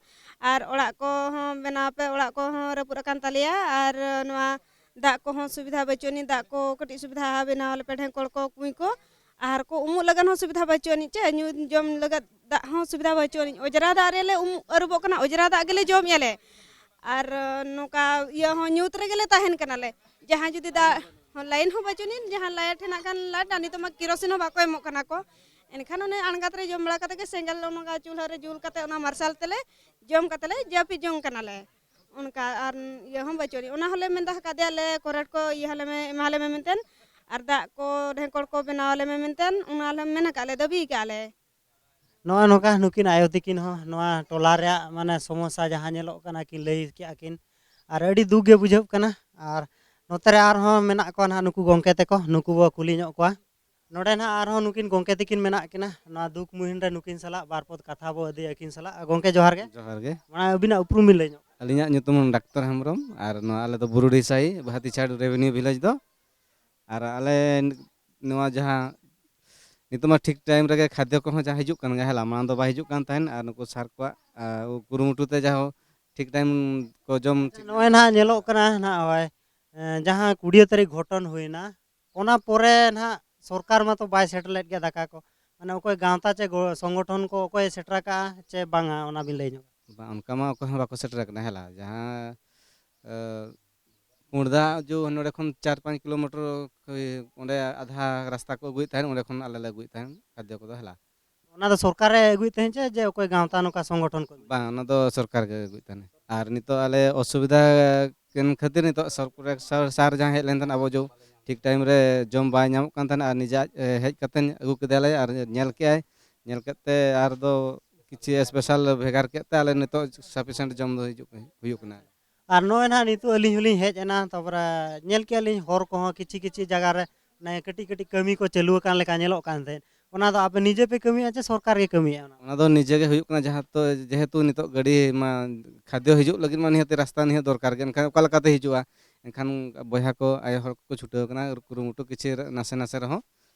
ᱟᱨ ᱚᱲᱟᱜ ᱠᱚᱦᱚᱸ ᱵᱮᱱᱟᱣ ᱯᱮ, ᱚᱲᱟᱜ ᱠᱚᱦᱚᱸ ᱨᱟᱹᱯᱩᱫ ᱟᱠᱟᱱ ᱛᱟᱞᱮᱭᱟ, ᱟᱨ ᱱᱚᱣᱟ ᱫᱟᱜ ᱠᱚᱦᱚᱸ ᱥᱩᱵᱤᱫᱷᱟ ᱵᱟᱹᱪᱩᱜ ᱟᱹᱱᱤᱡ, ᱫᱟᱜ ᱠᱚ ᱠᱟᱹᱴᱤᱡ ᱥᱩᱵᱤᱫᱷᱟ ᱵᱮᱱᱟᱣ ᱟᱞᱮ ᱯᱮ, ᱰᱷᱮᱝᱠᱚᱲ ᱠᱚ, ᱠᱩᱧ ᱠᱚ, ᱟᱨ ᱠᱚ ᱩᱢᱩᱜ ᱞᱟᱹᱜᱤᱫ ᱦᱚᱸ ᱥᱩᱵᱤᱫᱷᱟ ᱵᱟᱹᱪᱩᱜ ᱟᱹᱱᱤᱡ, ᱪᱮ ᱧᱩ ᱡᱚᱢ ᱞᱟᱹᱜᱤᱫ ᱫᱟᱜ ᱦᱚᱸ ᱥᱩᱵᱤᱫᱷᱟ ᱵᱟᱹᱪᱩᱜ ᱟᱹᱱᱤᱡ, ᱚᱡᱽᱨᱟ ᱫᱟᱜ ᱨᱮᱞᱮ ᱩᱢ ᱟᱹᱨᱩᱵᱚᱜ ᱠᱟᱱᱟ, ᱚᱡᱽᱨᱟ ᱫᱟᱜ ᱜᱮᱞᱮ ᱡᱚᱢᱮᱜᱼᱟ ᱞᱮ, ᱟᱨ ᱱᱚᱝᱠᱟ ᱤᱭᱟᱹ ᱦᱚᱸ ᱧᱩᱛ ᱨᱮᱜᱮ ᱞᱮ ᱛᱟᱦᱮᱱ ᱠᱟᱱᱟᱞᱮ᱾ ᱡᱟᱦᱟᱸ ᱡᱩᱫᱤ ᱫᱟᱜ ᱦᱚᱸ, ᱞᱟᱭᱤᱱ ᱦᱚᱸ ᱵᱟᱹᱪᱩᱜ ᱟᱹᱱᱤᱡ, ᱡᱟᱦᱟᱸ ᱞᱟᱭᱤᱴ ᱦᱮᱱᱟᱜ ᱠᱷᱟᱱ ᱞᱟᱭᱤᱴ, ᱟᱨ ᱱᱤᱛᱚᱜ ᱢᱟ ᱠᱮᱨᱳᱥᱤᱱ ᱦᱚᱸ ᱵᱟᱠᱚ ᱮᱢᱚᱜ ᱠᱟᱱᱟ ᱠᱚ᱾ ᱮᱱᱠᱷᱟᱱ ᱚᱱᱮ ᱟᱬᱜᱟᱛ ᱨᱮ ᱡᱚᱢ ᱵᱟᱲᱟ ᱠᱟᱛᱮ ᱜᱮ ᱥᱮᱸᱜᱮᱞ ᱚᱱᱟ ᱪᱩᱞᱦᱟᱹ ᱨᱮ ᱡᱩᱞ ᱠᱟᱛᱮ ᱚᱱᱟ ᱢᱟᱨᱥᱟᱞ ᱛᱮᱞᱮ ᱡᱚᱢ ᱠᱟᱛᱮ ᱞᱮ ᱡᱟᱹᱯᱤᱫ ᱡᱚᱝ ᱠᱟᱱᱟᱞᱮ᱾ ᱚᱱᱠᱟ ᱟᱨ ᱤᱭᱟᱹ ᱦᱚᱸ ᱵᱟᱹᱪᱩᱜ ᱟᱹᱱᱤᱡ᱾ ᱚᱱᱟ ᱦᱚᱸᱞᱮ ᱢᱮᱱᱫᱟ ᱟᱠᱟᱫᱮᱭᱟ ᱞᱮ, ᱠᱚᱨᱮᱴ ᱠᱚ ᱤᱭᱟᱹ ᱟᱞᱮ ᱢᱮ, ᱮᱢᱟ ᱞᱮ ᱢᱮ ᱢᱮᱱᱛᱮ, ᱟᱨ ᱫᱟᱜ ᱠᱚ ᱰᱷᱮᱝᱠᱚᱲ ᱠᱚ ᱵᱮᱱᱟᱣ ᱟᱞᱮ ᱢᱮ ᱢᱮᱱᱛᱮ, ᱚᱱᱟ ᱞᱮ ᱢᱮᱱ ᱟᱠᱟᱫ ᱞᱮ, ᱫᱟᱹᱵᱤ ᱟᱠᱟᱫ ᱞᱮ᱾ ᱱᱚᱜᱼᱚ ᱱᱚᱝᱠᱟ ᱱᱩᱠᱤᱱ ᱟᱭᱳ ᱛᱤᱠᱤᱱ ᱦᱚᱸ ᱱᱚᱣᱟ ᱴᱚᱞᱟ ᱨᱮᱭᱟᱜ ᱢᱟᱱᱮ ᱥᱚᱢᱚᱥᱥᱟ ᱡᱟᱦᱟᱸ ᱧᱮᱞᱚᱜ ᱠᱟᱱᱟ ᱠᱤᱱ ᱞᱟᱹᱭ ᱠᱮᱜᱼᱟ ᱠᱤᱱ, ᱟᱨ ᱟᱹᱰᱤ ᱫᱩᱠ ᱜᱮ ᱵᱩᱡᱷᱟᱹᱜ ᱠᱟᱱᱟ᱾ ᱟᱨ ᱱᱚᱛᱮ ᱨᱮ ᱟᱨᱦᱚᱸ ᱢᱮᱱᱟᱜ ᱠᱚᱣᱟ ᱱᱟᱦᱟᱜ ᱱᱩᱠᱩ ᱜᱚᱢᱠᱮ ᱛᱟᱠᱚ, ᱱᱩᱠᱩ ᱵᱚ ᱠᱩᱞᱤ ᱧᱚᱜ ᱠᱚᱣᱟ᱾ ᱱᱚᱰᱮ ᱱᱟᱦᱟᱜ ᱟᱨᱦᱚᱸ ᱱᱩᱠᱤᱱ ᱜᱚᱢᱠᱮ ᱛᱟᱹᱠᱤᱱ ᱢᱮᱱᱟᱜ ᱠᱤᱱᱟ, ᱱᱚᱣᱟ ᱫᱩᱠ ᱢᱩᱦᱤᱱ ᱨᱮ ᱱᱩᱠᱤᱱ ᱥᱟᱞᱟᱜ ᱵᱟᱨ ᱯᱚᱫ ᱠᱟᱛᱷᱟ ᱵᱚ ᱤᱫᱤᱭᱟ ᱟᱹᱠᱤᱱ ᱥᱟᱞᱟᱜ᱾ ᱜᱚᱢᱠᱮ ᱡᱚᱦᱟᱨ ᱜᱮ᱾ ᱡᱚᱦᱟᱨ ᱜᱮ᱾ ᱢᱟᱲᱟᱝ ᱟᱹᱵᱤᱱᱟᱜ ᱩᱯᱨᱩᱢ ᱵᱤᱱ ᱞᱟᱹᱭ ᱧᱚᱜ᱾ ᱟᱹᱞᱤᱧᱟᱜ ᱧᱩᱛᱩᱢ ᱰᱟᱠᱛᱚᱨ ᱦᱮᱢᱵᱨᱚᱢ, ᱟᱨ ᱱᱚᱣᱟ ᱟᱞᱮ ᱫᱚ ᱵᱩᱨᱩᱰᱤ ᱥᱟᱹᱭ, ᱵᱷᱟᱛᱤᱪᱷᱟᱲ ᱨᱮᱵᱷᱮᱱᱤᱭᱩ ᱵᱷᱤᱞᱮᱡᱽ ᱫᱚ᱾ ᱟᱨ ᱟᱞᱮ ᱱᱚᱣᱟ ᱡᱟᱦᱟᱸ ᱱᱤᱛᱚᱜ ᱢᱟ ᱴᱷᱤᱠ ᱴᱟᱭᱤᱢ ᱨᱮᱜᱮ ᱠᱷᱟᱫᱽᱭᱚ ᱠᱚᱦᱚᱸ ᱡᱟᱦᱟᱸ ᱦᱤᱡᱩᱜ ᱠᱟᱱ ᱜᱮᱭᱟ, ᱦᱮᱸ ᱞᱟ, ᱢᱟᱲᱟᱝ ᱫᱚ ᱵᱟᱭ ᱦᱤᱡᱩᱜ ᱠᱟᱱ ᱛᱟᱦᱮᱸᱱ, ᱟᱨ ᱱᱩᱠᱩ ᱥᱟᱨ ᱠᱚᱣᱟᱜ, ᱟᱨ, ᱠᱩᱨᱩᱢᱩᱴᱩ ᱛᱮ ᱡᱟᱦᱳ ᱴᱷᱤᱠ ᱴᱟᱭᱤᱢ ᱠᱚ ᱡᱚᱢ ᱴᱷᱤᱠ ᱱᱚᱜᱼᱚᱭ ᱱᱟᱦᱟᱜ ᱧᱮᱞᱚᱜ ᱠᱟᱱᱟ ᱱᱟᱦᱟᱜ, ᱦᱳᱭ, ᱮᱸ, ᱡᱟᱦᱟᱸ ᱠᱩᱲᱤᱭᱟᱹ ᱛᱟᱹᱨᱤᱠᱷ ᱜᱷᱚᱴᱚᱱ ᱦᱩᱭᱱᱟ, ᱚᱱᱟ ᱯᱚᱨᱮ ᱱᱟᱦᱟᱜ ᱥᱚᱨᱠᱟᱨ ᱢᱟᱛᱚ ᱵᱟᱭ ᱥᱮᱴᱮᱨ ᱞᱮᱫ ᱜᱮᱭᱟ ᱫᱟᱠᱟ ᱠᱚ, ᱢᱟᱱᱮ ᱚᱠᱚᱭ ᱜᱟᱶᱛᱟ ᱪᱮ ᱜᱚ-, ᱥᱚᱝᱜᱚᱴᱷᱚᱱ ᱠᱚ ᱚᱠᱚᱭᱮ ᱥᱮᱴᱮᱨ ᱟᱠᱟᱜᱼᱟ ᱪᱮ ᱵᱟᱝᱟ, ᱚᱱᱟ ᱵᱤᱱ ᱞᱟᱹᱭ ᱧᱚᱜᱟ? ᱵᱟᱝ, ᱚᱱᱠᱟ ᱢᱟ ᱚᱠᱚᱭ ᱦᱚᱸ ᱵᱟᱠᱚ ᱥᱮᱴᱮᱨ ᱟᱠᱟᱱᱟ, ᱦᱮᱸ ᱞᱟ, ᱡᱟᱦᱟᱸ, ᱮ, ᱠᱩᱲᱫᱟ ᱡᱚ ᱱᱚᱰᱮ ᱠᱷᱚᱱ ᱪᱟᱨ ᱯᱟᱸᱪ ᱠᱤᱞᱳᱢᱤᱴᱟᱨ ᱚᱸᱰᱮ ᱟᱫᱷᱟ ᱨᱟᱥᱛᱟ ᱠᱚ ᱟᱹᱜᱩᱭᱮᱫ ᱛᱟᱦᱮᱸᱱ, ᱚᱸᱰᱮ ᱠᱷᱚᱱ ᱟᱞᱮ ᱞᱮ ᱟᱹᱜᱩᱭᱮᱫ ᱛᱟᱦᱮᱸᱱ ᱠᱷᱟᱫᱽᱭᱚ ᱠᱚᱫᱚ, ᱦᱮᱸ ᱞᱟ᱾ ᱚᱱᱟ ᱫᱚ ᱥᱚᱨᱠᱟᱨᱮ ᱟᱹᱜᱩᱭᱮᱫ ᱛᱟᱦᱮᱸᱫ ᱪᱮ, ᱡᱮ ᱚᱠᱚᱭ ᱜᱟᱶᱛᱟ ᱱᱚᱝᱠᱟ ᱥᱚᱝᱜᱚᱴᱷᱚᱱ ᱠᱚ ᱟᱹᱜᱩᱭᱮᱫ? ᱵᱟᱝ, ᱚᱱᱟ ᱫᱚ ᱥᱚᱨᱠᱟᱨ ᱜᱮ ᱟᱹᱜᱩᱭᱮᱫ ᱛᱟᱦᱮᱸᱱ᱾ ᱟᱨ ᱱᱤᱛᱚᱜ ᱟᱞᱮ ᱚᱥᱩᱵᱤᱫᱷᱟ ᱠᱟᱱ ᱠᱷᱟᱹᱛᱤᱨ ᱱᱤᱛᱚᱜ ᱥᱚᱨᱠᱟᱨ ᱥᱟᱨ, ᱥᱟᱨ ᱡᱟᱦᱟᱸ ᱦᱮᱡ ᱞᱮᱱ ᱛᱟᱦᱮᱸᱱ, ᱟᱵᱚ ᱡᱚ ᱴᱷᱤᱠ ᱴᱟᱭᱤᱢ ᱨᱮ ᱡᱚᱢ ᱵᱟᱭ ᱧᱟᱢᱚᱜ ᱠᱟᱱ ᱛᱟᱦᱮᱸᱱ, ᱟᱨ ᱱᱤᱡᱮ ᱟᱡ, ᱮ, ᱦᱮᱡ ᱠᱟᱛᱮ ᱟᱹᱜᱩ ᱠᱮᱫᱮᱭᱟᱞᱮ ᱟᱨ ᱧᱮᱞ ᱠᱮᱜᱼᱟᱭ, ᱧᱮᱞ ᱠᱮᱫ ᱛᱮ ᱟᱨ ᱫᱚ ᱠᱤᱪᱷᱩ special ᱵᱷᱮᱜᱟᱨ ᱠᱮᱫ ᱛᱮ ᱟᱞᱮ ᱱᱤᱛᱚᱜ sufficient ᱡᱚᱢ ᱫᱚ ᱦᱤᱡᱩᱜ, ᱦᱩᱭᱩᱜ ᱠᱟᱱᱟ᱾ ᱟᱨ ᱱᱚᱜᱼᱚᱭ ᱱᱟᱦᱟᱜ ᱱᱤᱛᱚᱜ ᱟᱹᱞᱤᱧ ᱦᱚᱸᱞᱤᱧ ᱦᱮᱡ ᱮᱱᱟ, ᱛᱟᱨᱯᱚᱨᱮ ᱧᱮᱞ ᱠᱮᱜᱼᱟ ᱞᱤᱧ ᱦᱚᱨ ᱠᱚᱦᱚᱸ ᱠᱤᱪᱷᱤ ᱠᱤᱪᱷᱤ ᱡᱟᱭᱜᱟ ᱨᱮ ᱢᱟᱱᱮ ᱠᱟᱹᱴᱤᱡ ᱠᱟᱹᱴᱤᱡ ᱠᱟᱹᱢᱤ ᱠᱚ ᱪᱟᱹᱞᱩ ᱟᱠᱟᱱ ᱞᱮᱠᱟ ᱧᱮᱞᱚᱜ ᱠᱟᱱ ᱛᱟᱦᱮᱸᱫ᱾ ᱚᱱᱟ ᱫᱚ ᱟᱯᱮ ᱱᱤᱡᱮ ᱯᱮ ᱠᱟᱹᱢᱤᱭᱮᱫᱼᱟ ᱪᱮ ᱥᱚᱨᱠᱟᱨ ᱜᱮ ᱠᱟᱹᱢᱤᱭᱮᱫᱼᱟ ᱚᱱᱟ? ᱚᱱᱟ ᱫᱚ ᱱᱤᱡᱮ ᱜᱮ ᱦᱩᱭᱩᱜ ᱠᱟᱱᱟ, ᱡᱟᱦᱟᱸ ᱛᱚ ᱡᱮᱦᱮᱛᱩ ᱱᱤᱛᱚᱜ ᱜᱟᱹᱰᱤ ᱢᱟ ᱠᱷᱟᱫᱽᱭᱚ ᱦᱤᱡᱩᱜ ᱞᱟᱹᱜᱤᱫ ᱢᱟ ᱱᱤᱦᱟᱹᱛ ᱨᱟᱥᱛᱟ ᱱᱤᱦᱟᱹᱛ ᱫᱚᱨᱠᱟᱨ ᱜᱮ, ᱮᱱᱠᱷᱟᱱ ᱚᱠᱟ ᱞᱮᱠᱟᱛᱮ ᱦᱤᱡᱩᱜᱼᱟ? ᱮᱱᱠᱷᱟᱱ ᱵᱚᱭᱦᱟ ᱠᱚ, ᱟᱭᱳ ᱦᱚᱲ ᱠᱚᱠᱚ ᱪᱷᱩᱴᱟᱹᱣ ᱠᱟᱱᱟ ᱠᱩᱨᱩᱢᱩᱴᱩ ᱠᱤᱪᱷᱤ ᱱᱟᱥᱮ ᱱᱟᱥᱮ ᱨᱮᱦᱚᱸ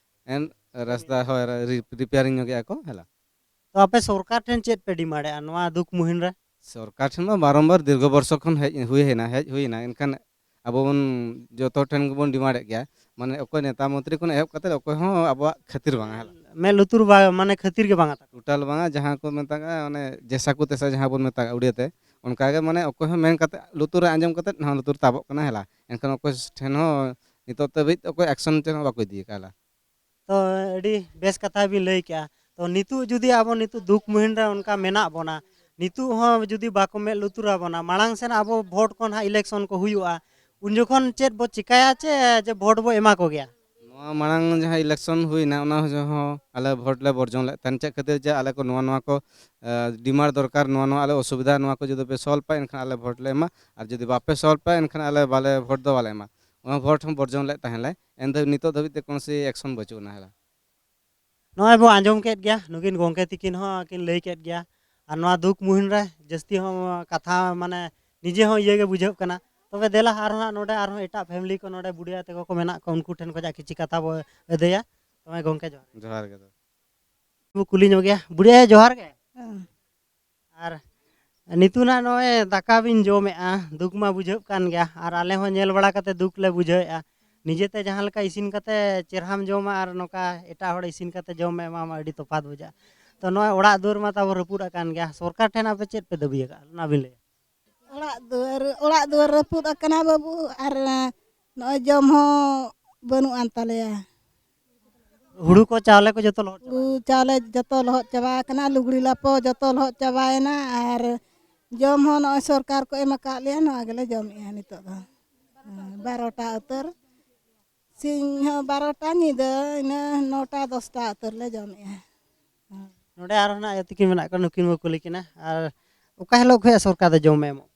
ᱮᱱ ᱨᱟᱥᱛᱟ, ᱦᱳᱭ, ᱨᱤ-, ᱨᱤᱯᱮᱭᱟᱨᱤᱝ ᱧᱚᱜᱮᱜᱼᱟ ᱠᱚ, ᱦᱮᱞᱟ᱾ ᱛᱚ ᱟᱯᱮ ᱥᱚᱨᱠᱟᱨ ᱴᱷᱮᱱ ᱪᱮᱫ ᱯᱮ ᱰᱤᱢᱟᱱᱰᱮᱜᱼᱟ ᱱᱚᱣᱟ ᱫᱩᱠ ᱢᱩᱦᱤᱱ ᱨᱮ? ᱥᱚᱨᱠᱟᱨ ᱴᱷᱮᱱ ᱢᱟ ᱵᱟᱨᱚᱢᱵᱟᱨ ᱫᱤᱨᱜᱷᱚ ᱵᱚᱨᱥᱚ ᱠᱷᱚᱱ ᱦᱮᱡ ᱦᱩᱭ ᱦᱮᱡ ᱦᱩᱭ ᱮᱱᱟ, ᱮᱱᱠᱷᱟᱱ ᱟᱵᱚ ᱵᱚᱱ ᱡᱚᱛᱚ ᱴᱷᱮᱱ ᱜᱮᱵᱚᱱ ᱰᱤᱢᱟᱱᱰᱮᱫ ᱜᱮᱭᱟ, ᱢᱟᱱᱮ ᱚᱠᱚᱭ ᱱᱮᱛᱟ ᱢᱚᱱᱛᱨᱤ ᱠᱷᱚᱱ ᱮᱦᱚᱵ ᱠᱟᱛᱮ ᱚᱠᱚᱭ ᱦᱚᱸ ᱟᱵᱚᱣᱟᱜ ᱠᱷᱟᱹᱛᱤᱨ ᱵᱟᱝᱟ, ᱦᱮᱞᱟ᱾ ᱢᱮᱫ ᱞᱩᱛᱩᱨ ᱵᱟ-, ᱢᱟᱱᱮ ᱠᱷᱟᱹᱛᱤᱨ ᱜᱮ ᱵᱟᱝᱟ ᱛᱟᱠᱚ᱾ ᱴᱳᱴᱟᱞ ᱵᱟᱝᱟ, ᱡᱟᱦᱟᱸ ᱠᱚ ᱢᱮᱛᱟᱜᱼᱟ ᱚᱱᱮ ᱡᱮᱥᱟ ᱠᱚ ᱛᱮᱥᱟ ᱡᱟᱦᱟᱸ ᱵᱚᱱ ᱢᱮᱛᱟᱜᱼᱟ ᱩᱲᱤᱭᱟᱹ ᱛᱮ, ᱚᱱᱠᱟ ᱜᱮ ᱢᱟᱱᱮ ᱚᱠᱚᱭ ᱦᱚᱸ ᱢᱮᱱ ᱠᱟᱛᱮ ᱞᱩᱛᱩᱨ ᱨᱮ ᱟᱸᱡᱚᱢ ᱠᱟᱛᱮ ᱱᱚᱣᱟ ᱞᱩᱛᱩᱨ ᱛᱟᱵᱚᱜ ᱠᱟᱱᱟ, ᱦᱮᱞᱟ᱾ ᱮᱱᱠᱷᱟᱱ ᱚᱠᱚᱭ ᱴᱷᱮᱱ ᱦᱚᱸ ᱱᱤᱛᱚᱜ ᱫᱷᱟᱹᱵᱤᱡ ᱚᱠᱚᱭ ᱮᱠᱥᱚᱱ ᱪᱮᱫ ᱦᱚᱸ ᱵᱟᱠᱚ ᱤᱫᱤ ᱟᱠᱟᱫᱼᱟ, ᱦᱮᱞᱟ᱾ ᱛᱚ ᱟᱹᱰᱤ ᱵᱮᱥ ᱠᱟᱛᱷᱟ ᱵᱤᱱ ᱞᱟᱹᱭ ᱠᱮᱜᱼᱟ᱾ ᱛᱚ ᱱᱤᱛᱚᱜ ᱡᱩᱫᱤ ᱟᱵᱚ ᱱᱤᱛᱚᱜ ᱫᱩᱠ ᱢᱩᱦᱤᱱ ᱨᱮ ᱚᱱᱠᱟ ᱢᱮᱱᱟᱜ ᱵᱚᱱᱟ, ᱱᱤᱛᱚᱜ ᱦᱚᱸ ᱡᱩᱫᱤ ᱵᱟᱠᱚ ᱢᱮᱫ ᱞᱩᱛᱩᱨ ᱟᱵᱚᱱᱟ, ᱢᱟᱲᱟᱝ ᱥᱮᱱ ᱟᱵᱚ ᱵᱷᱳᱴ ᱠᱚ ᱱᱟᱦᱟᱜ ᱤᱞᱮᱠᱥᱚᱱ ᱠᱚ ᱦᱩᱭᱩᱜᱼᱟ, ᱩᱱ ᱡᱚᱠᱷᱚᱱ ᱪᱮᱫ ᱵᱚ ᱪᱤᱠᱟᱹᱭᱟ ᱪᱮ ᱡᱮ ᱵᱷᱳᱴ ᱵᱚ ᱮᱢᱟ ᱠᱚᱜᱮᱭᱟ? ᱱᱚᱣᱟ ᱢᱟᱲᱟᱝ ᱡᱟᱦᱟᱸ ᱤᱞᱮᱠᱥᱚᱱ ᱦᱩᱭᱱᱟ, ᱚᱱᱟ ᱦᱚᱸ ᱟᱞᱮ ᱵᱷᱳᱴ ᱞᱮ ᱵᱚᱨᱡᱚᱱ ᱞᱮᱫ ᱛᱟᱦᱮᱱ᱾ ᱪᱮᱫ ᱠᱷᱟᱹᱛᱤᱨ? ᱡᱮ ᱟᱞᱮ ᱠᱚ ᱱᱚᱣᱟ, ᱱᱚᱣᱟ ᱠᱚ, ᱮ, ᱰᱤᱢᱟᱱᱰ ᱫᱚᱨᱠᱟᱨ, ᱱᱚᱣᱟ, ᱱᱚᱣᱟ ᱟᱞᱮ ᱚᱥᱩᱵᱤᱫᱷᱟ, ᱱᱚᱣᱟ ᱠᱚ ᱡᱩᱫᱤ ᱯᱮ ᱥᱚᱞᱵᱷ ᱯᱟ, ᱮᱱᱠᱷᱟᱱ ᱟᱞᱮ ᱵᱷᱳᱴ ᱞᱮ ᱮᱢᱟ, ᱟᱨ ᱡᱩᱫᱤ ᱵᱟᱯᱮ ᱥᱚᱞᱵᱷ ᱯᱟ, ᱮᱱᱠᱷᱟᱱ ᱟᱞᱮ ᱵᱟᱞᱮ ᱵᱷᱳᱴ ᱫᱚ ᱵᱟᱞᱮ ᱮᱢᱟ᱾ ᱚᱱᱟ ᱵᱷᱳᱴ ᱦᱚᱸ ᱵᱚᱨᱡᱚᱱ ᱞᱮᱫ ᱛᱟᱦᱮᱱ ᱞᱮ, ᱮᱱ ᱫᱷᱟᱹᱵᱤᱡ ᱱᱤᱛᱚᱜ ᱫᱷᱟᱹᱵᱤᱡ ᱛᱮ ᱠᱳᱱᱳ ᱥᱮ ᱮᱠᱥᱚᱱ ᱵᱟᱹᱪᱩᱜ ᱟᱱᱟ, ᱦᱮᱞᱟ᱾ ᱱᱚᱜᱼᱚᱭ ᱵᱚ ᱟᱸᱡᱚᱢ ᱠᱮᱫ ᱜᱮᱭᱟ, ᱱᱩᱠᱤᱱ ᱜᱚᱢᱠᱮ ᱛᱤᱠᱤᱱ ᱦᱚᱸ ᱠᱤᱱ ᱞᱟᱹᱭ ᱠᱮᱫ ᱜᱮᱭᱟ᱾ ᱟᱨ ᱱᱚᱣᱟ ᱫᱩᱠ ᱢᱩᱦᱤᱱ ᱨᱮ ᱡᱟᱹᱥᱛᱤ ᱦᱚᱸ ᱠᱟᱛᱷᱟ ᱢᱟᱱᱮ ᱱᱤᱡᱮ ᱦᱚᱸ ᱤᱭᱟᱹ ᱜᱮ ᱵᱩᱡᱷᱟᱹᱜ ᱠᱟᱱᱟ᱾ ᱛᱚᱵᱮ ᱫᱮᱞᱟ ᱟᱨᱦᱚᱸ ᱦᱟᱸᱜ ᱱᱚᱰᱮ ᱟᱨᱦᱚᱸ ᱮᱴᱟᱜ ᱯᱷᱮᱢᱮᱞᱤ ᱠᱚ, ᱱᱚᱰᱮ ᱵᱩᱰᱷᱤ ᱟᱭᱳ ᱛᱟᱠᱚ ᱠᱚ ᱢᱮᱱᱟᱜ ᱠᱚᱣᱟ, ᱩᱱᱠᱩ ᱴᱷᱮᱱ ᱠᱷᱚᱱᱟᱜ ᱠᱤᱪᱷᱩ ᱠᱟᱛᱷᱟ ᱵᱚ ᱟᱹᱫᱟᱹᱭᱟ᱾ ᱛᱚᱵᱮ ᱜᱚᱢᱠᱮ ᱡᱚᱦᱟᱨ᱾ ᱡᱚᱦᱟᱨ ᱜᱮ ᱫᱟᱫᱟ᱾ ᱵᱚ ᱠᱩᱞᱤ ᱧᱚᱜ ᱜᱮᱭᱟ᱾ ᱵᱩᱰᱷᱤ ᱟᱭᱳ ᱡᱚᱦᱟᱨ ᱜᱮ᱾ ᱦᱮᱸ᱾ ᱟᱨ ᱱᱤᱛᱚᱜ ᱱᱟᱜ ᱱᱚᱜᱼᱚᱭ ᱫᱟᱠᱟ ᱵᱤᱱ ᱡᱚᱢᱮᱜᱼᱟ, ᱫᱩᱠ ᱢᱟ ᱵᱩᱡᱷᱟᱹᱜ ᱠᱟᱱ ᱜᱮᱭᱟ, ᱟᱨ ᱟᱞᱮ ᱦᱚᱸ ᱧᱮᱞ ᱵᱟᱲᱟ ᱠᱟᱛᱮ ᱫᱩᱠ ᱞᱮ ᱵᱩᱡᱷᱟᱹᱣᱮᱜᱼᱟ᱾ ᱱᱤᱡᱮᱛᱮ ᱡᱟᱦᱟᱸ ᱞᱮᱠᱟ ᱤᱥᱤᱱ ᱠᱟᱛᱮ ᱪᱮᱨᱦᱟᱢ ᱡᱚᱢᱟ ᱟᱨ ᱱᱚᱝᱠᱟ ᱮᱴᱟᱜ ᱦᱚᱲ ᱤᱥᱤᱱ ᱠᱟᱛᱮ ᱡᱚᱢ ᱮᱢᱟᱢᱟ, ᱟᱹᱰᱤ ᱛᱚᱯᱷᱟᱛ ᱵᱩᱡᱷᱟᱹᱜᱼᱟ᱾ ᱛᱚ ᱱᱚᱜᱼᱚᱭ ᱚᱲᱟᱜ ᱫᱩᱣᱟᱹᱨ ᱢᱟ ᱛᱟᱵᱚ ᱨᱟᱹᱯᱩᱫ ᱟᱠᱟᱱ ᱜᱮᱭᱟ, ᱥᱚᱨᱠᱟᱨ ᱴᱷᱮᱱ ᱟᱯᱮ ᱪᱮᱫ ᱯᱮ ᱫᱟᱹᱵᱤ ᱟᱠᱟᱫᱼᱟ, ᱚᱱᱟ ᱵᱤᱱ ᱞᱟᱹᱭᱟ? ᱚᱲᱟᱜ ᱫᱩᱣᱟᱹᱨ, ᱚᱲᱟᱜ ᱫᱩᱣᱟᱹᱨ ᱨᱟᱹᱯᱩᱫ ᱟᱠᱟᱱᱟ ᱵᱟᱹᱵᱩ, ᱟᱨ ᱱᱚᱜᱼᱚᱭ ᱡᱚᱢ ᱦᱚᱸ ᱵᱟᱹᱱᱩᱜ ᱟᱱ ᱛᱟᱞᱮᱭᱟ᱾ ᱦᱩᱲᱩ ᱠᱚ ᱪᱟᱣᱞᱮ ᱠᱚ ᱡᱚᱛᱚ ᱞᱚᱦᱚᱫ ᱪᱟᱵᱟ? ᱦᱩᱲᱩ ᱪᱟᱣᱞᱮ ᱡᱚᱛᱚ ᱞᱚᱦᱚᱫ ᱪᱟᱵᱟ ᱟᱠᱟᱱᱟ, ᱞᱩᱜᱽᱲᱤ ᱞᱟᱯᱚ ᱡᱚᱛᱚ ᱞᱚᱦᱚᱫ ᱪᱟᱵᱟᱭᱮᱱᱟ, ᱟᱨ ᱡᱚᱢ ᱦᱚᱸ ᱱᱚᱜᱼᱚᱭ ᱥᱚᱨᱠᱟᱨ ᱠᱚ ᱮᱢ ᱟᱠᱟᱫ ᱞᱮᱭᱟ, ᱱᱚᱣᱟ ᱜᱮᱞᱮ ᱡᱚᱢᱮᱜᱼᱟ ᱱᱤᱛᱚᱜ ᱫᱚ᱾ ᱦᱮᱸ, ᱵᱟᱨᱚᱴᱟ ᱩᱛᱟᱹᱨ, ᱥᱤᱧ ᱦᱚᱸ ᱵᱟᱨᱚᱴᱟ, ᱧᱤᱫᱟᱹ ᱤᱱᱟᱹ ᱱᱚᱴᱟ ᱫᱚᱥᱴᱟ ᱩᱛᱟᱹᱨ ᱞᱮ ᱡᱚᱢᱮᱜᱼᱟ᱾ ᱦᱮᱸ᱾ ᱱᱚᱰᱮ ᱟᱨᱦᱚᱸ ᱱᱟᱜ ᱟᱭᱳ ᱛᱤᱠᱤᱱ ᱢᱮᱱᱟᱜ ᱠᱚᱣᱟ, ᱱᱩᱠᱤᱱ ᱵᱚ ᱠᱩᱞᱤ ᱠᱤᱱᱟ᱾ ᱟᱨ ᱚᱠᱟ ᱦᱤᱞᱳᱜ ᱠᱷᱚᱱ ᱥᱚᱨᱠᱟᱨ ᱫᱚ ᱡᱚᱢᱮ ᱮᱢᱚᱜ